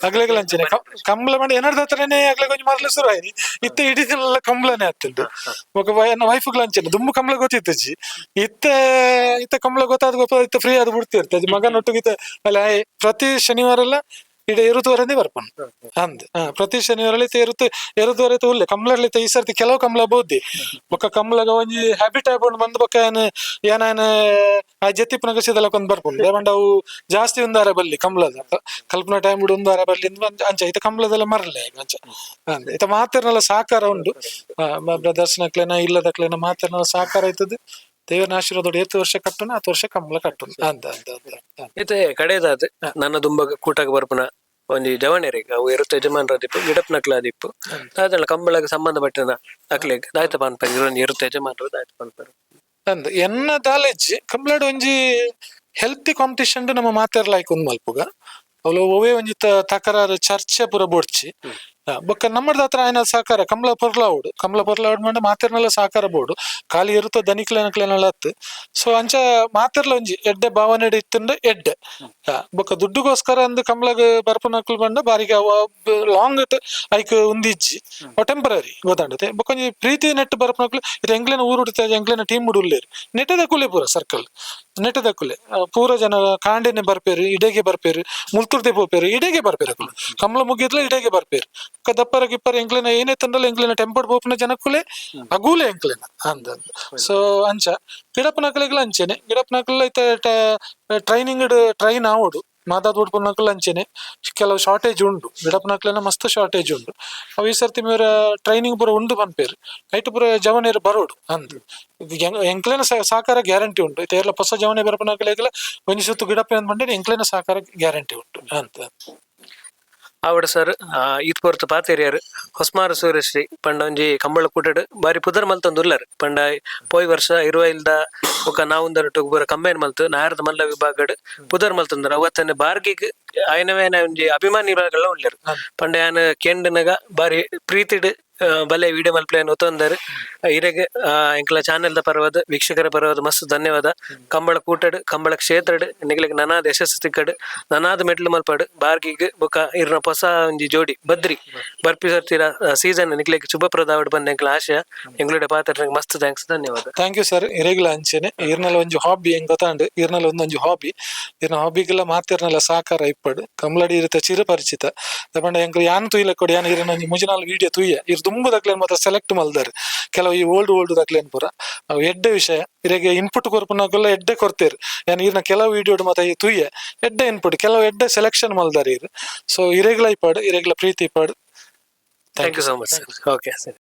ಅಗ್ಲೆಗ್ ಅಂಚೆನೆ ಕಂಬ್ಲ ಮಂಡ ಎನ್ನಡ್ದ ಹತ್ರನೇ ಅಗ್ಲೆಗ್ ಒಂಜಿ ಮರ್ಲ ಶುರು ಆಯ್ನಿ. ಇತ್ತೆ ಇಡೀ ದಿನ ಕಂಬ್ಲನೆ ಆತುಂಡು. ಬೊಕ್ಕ ಎನ್ನ ವೈಫ್ಗ್ ಅಂಚೆನೆ ದುಂಬು ಕಂಬ್ಲ ಗೊತ್ತಿತ್ತಜಿ. ಇತ್ತೆ ಇತ್ತೆ ಕಂಬ್ಲ ಗೊತ್ತಾದ ಗೊತ್ತ ಇತ್ತೆ ಫ್ರೀ ಆದ್ ಬಿಡ್ತಿರ್ತದೆ ಮಗನೊಟ್ಟಿಗೆ. ಇತ್ತೆ ಅಲ್ಲ ಆಯೆ ಪ್ರತಿ ಶನಿವಾರ ಎಲ್ಲ ಇಡ ಎರುತುವರೆಂದೇ ಬರ್ಪುಂಡು ಅಂದ್. ಪ್ರತಿ ಶನಿವಾರ ಇತ್ತೆ ಎರುತು ಎರುತುವರೆ ಉಲ್ಲೆ ಕಂಬ್ಲರ್ಲಿ. ಈ ಸರ್ತಿ ಕೆಲವು ಕಂಬ್ಲ ಬೋದ್ದಿ. ಬೊಕ್ಕ ಕಂಬ್ಲಗ ಒಂಜಿ ಹ್ಯಾಬಿಟ್ ಆಪುಂಡು ಬಂದ್. ಬೊಕ್ಕ ಏನ್ ಏನಾನ ಆ ಜೆತ್ತಿಪ್ಪುನ ಸಿದಲಕ ಒಂದ್ ಬರ್ಪುಂಡು. ದೇವಂಡ ಅವು ಜಾಸ್ತಿ ಉಂದಾರ ಬಲ್ಲಿ ಕಂಬ್ಲದ ಕಲ್ಪನಾ ಟೈಮ್ ಉಂದಾರ ಬಲ್ಲಿ ಅಂದ್ ಅಂಚ. ಇತ್ತೆ ಕಂಬ್ಲದೆಲ್ಲ ಮರಲೆ ಅಂಚ ಅಂದ್. ಇತ್ತೆ ಮಾತೆರ್ನೆಲ್ಲ ಸಹಕಾರ ಉಂಡು. ಬ್ರದರ್ಸ್ ನಕ್ಲೆನ ಇಲ್ಲದಕ್ಲೆನ ಮಾತೆರ್ನೆಲ್ಲ ಸಹಕಾರ ಆಯ್ತದೆ. ದೇವರ ಆಶೀರ್ವಾದ ಏತ್ ವರ್ಷ ಕಟ್ಟುನ ಆತ್ ವರ್ಷ ಕಂಬ್ಲ ಕಟ್ಟುನ ಅಂದ ಅಂದ ಅಂದ ಅಂದ. ಇತ್ತೆ ಕಡೆದಾದ್ ನನ್ನ ದುಂಬಗ್ ಕೂಟಗ್ ಬರ್ಪುನ ಒಂಜಿ ಜವನೆರೆಗ್, ಅವು ಎರುತ ಯಜಮಾನರ ದಿಪ್ಪು, ಗಿಡಪ್ನಕ್ಲ ದಿಪ್ಪು, ದಾದಲ್ಲ ಕಂಬಳಗ್ ಸಂಬಂಧಪಟ್ಟಿನ ಅಕ್ಲೆಗ್ ದಾಯ್ತ ಪನ್ಪರ್? ಒಂಜಿ ಎರುತ ಯಜಮಾನರು ದಾಯ್ತ ಪನ್ಪರ್? ಅಂದ್ ಎನ್ನ ದಾಲೆಜ್ಜಿ ಕಂಬ್ಲಡ್ ಒಂಜಿ ಹೆಲ್ತಿ ಕಾಂಪಿಟಿಷನ್ ನಮ್ಮ ಮಾತೆರ್ಲಾಯ್ಕ್ ಒಂದ್ ಮಲ್ಪುಗ. ಅವ್ಲು ಒವ್ವೇ ಒಂಜಿ ತಕರಾರು ಚರ್ಚೆ ಪೂರ ಬೋಡ್ಚಿ. ಬೊಕ್ಕ ನಮ್ಮದ ಹತ್ರ ಆಯ್ನ ಸಹಕಾರ ಕಮಲ ಪೊರ್ಲಾವುಡು, ಕಮಲ ಪೊರ್ಲಾವುಡು ಮಂಡ ಮಾತೆರ್ನೆಲ್ಲ ಸಹಕಾರ ಬೋಡು. ಖಾಲಿ ಇರುತ್ತ ದನಿಕ್ಲೆನಕ್ಲೆನೆಲ್ಲ ಅತ್ತು. ಸೊ ಅಂಚ ಮಾತೆರ್ಲ ಒಂಜಿ ಎಡ್ಡೆ ಭಾವನೆ ಇತ್ತಂಡ ಎಡ್ಡೆ. ಬೊಕ್ಕ ದುಡ್ಡುಗೋಸ್ಕರ ಅಂದ್ ಕಮಲಗ್ ಬರ್ಪುನಕ್ಲು ಬಂಡ ಬಾರಿಗೆ ಲಾಂಗ್ ಐಕ್ ಉಂದಿಜ್ಜಿ, ಟೆಂಪರರಿ ಗೊತ್ತಾಂಡತೆ. ಬೊಕ್ಕ ಒಂಜಿ ಪ್ರೀತಿ ನೆಟ್ ಬರ್ಪುನಕ್ಲು ಇದು ಎಂಕ್ಲೆನ ಊರು ಎಂಕ್ಲೆನ ಟೀಮ್ ಉಲ್ಲೇರು ನೆಟ್ಟದ ಕುಲೆ ಪೂರ ಸರ್ಕಲ್ ನೆಟ್ಟದ ಕುಲೆ ಪೂರ ಜನ ಕಾಂಡೆನೆ ಬರ್ಪೇರು, ಇಡೆಗೆ ಬರ್ಪೇರು, ಮುಲ್ತುರ್ದೆ ಪೋಪೇರು, ಇಡೆಗೆ ಬರ್ಪೇರು ಅಕುಲು. ಕಮಲ ಮುಗಿದ್ಲ ಇಡೆಗೆ ಬರ್ಪೇರು. ದಪ್ಪರ ಗಿಪ್ಪರ ಎಂಕ್ಲೆನ ಏನೇ ತಂಡಲ ಎಂಕ್ಲೆನ ಟೆಂಪೋಡ್ ಪೋಪುನ ಜನಕ್ಕುಲೆ ಅಗೂಲೆ ಎಂಕ್ಲೆನ ಅಂದ. ಸೊ ಅಂಚ ಗಿಡಪ್ಪನಕ್ಲೆಗ್ಲ ಅಂಚೆನೆ ಗಿಡಪ್ಪನಕ್ಲೆ ಟ್ರೈನಿಂಗ್ ಟ್ರೈನ್ ಆವೊಡು. ಮಾದಾದ್ ಉಡ್ಪುನಕ್ಲು ಅಂಚೆನೆ ಕೆಲವು ಶಾರ್ಟೇಜ್ ಉಂಡು. ಗಿಡಪ್ಪನಕ್ಲೆನ ಮಸ್ತ್ ಶಾರ್ಟೇಜ್ ಉಂಡು. ಅವು ಈ ಸರ್ತಿ ಮೇರ ಟ್ರೈನಿಂಗ್ ಪೂರ ಉಂಡು ಪನ್ಪೇರು. ಐಟ್ ಪೂರ ಜವನೆರ್ ಬರೋಡು ಅಂದ್. ಎಂಕ್ಲೆನ ಸಹಕಾರ ಗ್ಯಾರಂಟಿ ಉಂಡು. ಇತ್ತೆ ಹೊಸ ಜವನೆ ಬರ್ಪುನಕ್ಲೆಗ್ಲ ಒಂಜಿ ಸುತ್ತು ಗಿಡಪ್ಪ ಅಂದ್ ಪಂಡ ಎಂಕ್ಲೆನ ಸಹಕಾರ ಗ್ಯಾರಂಟಿ ಉಂಟು ಅಂತ. ಆವಡ್ ಸರ್, ಈತ್ ಪೊರ್ತು ಪಾತೆರಿಯರ್. ಹೊಸ್ಮಾರು ಸೂರ್ಯಶ್ರೀ ಪಂಡ ಒಂಜಿ ಕಂಬಳ ಕೂಟಡ್ ಬಾರಿ ಪುದರ್ ಮಲ್ತೊಂದು ಉಲ್ಲರ್. ಪಂಡ ಪೋಯ್ ವರ್ಷ ಇರುವೈಲ್ದ ಬೊಕ ನಾವುಂದರೊಟ್ಟುಗು ಪೂರ ಕಂಬೈನ್ ಮಲ್ತು ನಾಯರದ ಮಲ್ಲ ವಿಭಾಗಡ್ ಪುದರ್ ಮಲ್ತೊಂದುಲ್ಲೆರ್. ಅವತ್ತನೆ ಬಾರ್ಗಿಗ್ ಆಯನವೇನ ಒಂಜಿ ಅಭಿಮಾನಿಗಳ ಉಲ್ಲೆರ್. ಪಂಡ ಯಾನ್ ಕೆಂಡನಗ ಬಾರಿ ಪ್ರೀತಿಡ್ ಬಲೆ ವಿಡಿಯೋ ಮಲ್ಪುಲೆನ್ ಒತ್ತೊಂದರ್. ಇರೆಗ್ ಎಂಕ್ಲ ಚಾನೆಲ್ ದ ಪರವಾದ್, ವೀಕ್ಷಕರ ಪರವಾದ್ ಮಸ್ತ್ ಧನ್ಯವಾದ. ಕಂಬಳ ಕೂಟಡ್, ಕಂಬಳ ಕ್ಷೇತ್ರಡ್ ನಿಗಲೆಗ್ ನನಾದ್ ಯಶಸ್ಸು ತಿಕ್ಕಡ್, ನನಾದ್ ಮೆಟ್ಲು ಮಲ್ಪಡ್. ಬಾರ್ಗಿಗ್ ಬೊಕ ಇರ್ನ ಪೊಸ ಒಂಜಿ ಜೋಡಿ ಬದ್ರಿ ಬರ್ಪಿ ಸರ್ತಿರ ಸೀಸನ್ ನಿಕ್ಲೆಗ್ ಶುಭಪ್ರದ ಆವಡ್ ಪಂದ್ ಎಂಕ್ಲ ಆಶಯ. ಎಂಕ್ಲುಡೆ ಪಾತೆರ್ನ ಮಸ್ತ್ thanks, ಧನ್ಯವಾದ. Thank you sir. ಇರೆಗ್ಲ ಅಂಚೆನೆ. ಇರ್ನಲ ಒಂಜಿ ಹಾಬಿ ಎಂಕ್ ಗೊತ್ತಾಂಡ್. ಇರ್ನಲ ಒಂದೊಂಜಿ ಹಾಬಿ, ಇರ್ನ ಹಾಬಿಗೆಲ್ಲ ಮಾತೆರ್ನಲ ಸಹಕಾರ ಇಪ್ಪಡ್. ಕಮ್ಲಡಿ ಇರುತ್ತೆ ಚಿರಪರಿಚಿತ ಪಂಡ ಎಂಕ್ ಯಾನ್ ತೂಯ್ಲೆ ಕೊಡಿ. ಯಾನ್ ಇರ್ನ ಒಂಜಿ ಮೂಜಿ ನಾಲ್ ವಿಡಿಯೋ ತೂಯೆ. ಇರ್ ದುಂಬು ದಕ್ಲೆನ್ ಮಾತ್ರ ಸೆಲೆಕ್ಟ್ ಮಲ್ದಾರ್, ಕೆಲವು ಈ ಓಲ್ಡ್ ಓಲ್ಡ್ ದಕ್ಲೆನ್ ಪೂರ. ಅವು ಎಡ್ಡೆ ವಿಷಯ. ಇರೆಗೆ ಇನ್ಪುಟ್ ಕೊರ್ಪುನಕುಲ್ಲ ಎಡ್ಡೆ ಕೊರ್ತೇರ್. ಯಾನ್ ಇರ್ನ ಕೆಲವು ವಿಡಿಯೋ ಮಾತ ಈ ತೂಯೆ, ಎಡ್ಡೆ ಇನ್ಪುಟ್, ಕೆಲವು ಎಡ್ಡೆ ಸೆಲೆಕ್ಷನ್ ಮಲ್ದಾರ್ ಇರ್. ಸೊ ಇರೆಗ್ಲ ಇಪ್ಪಡ್, ಇರೆಗ್ಲ ಪ್ರೀತಿ ಇಪ್ಪಡ್. Thank you so much sir. Okay.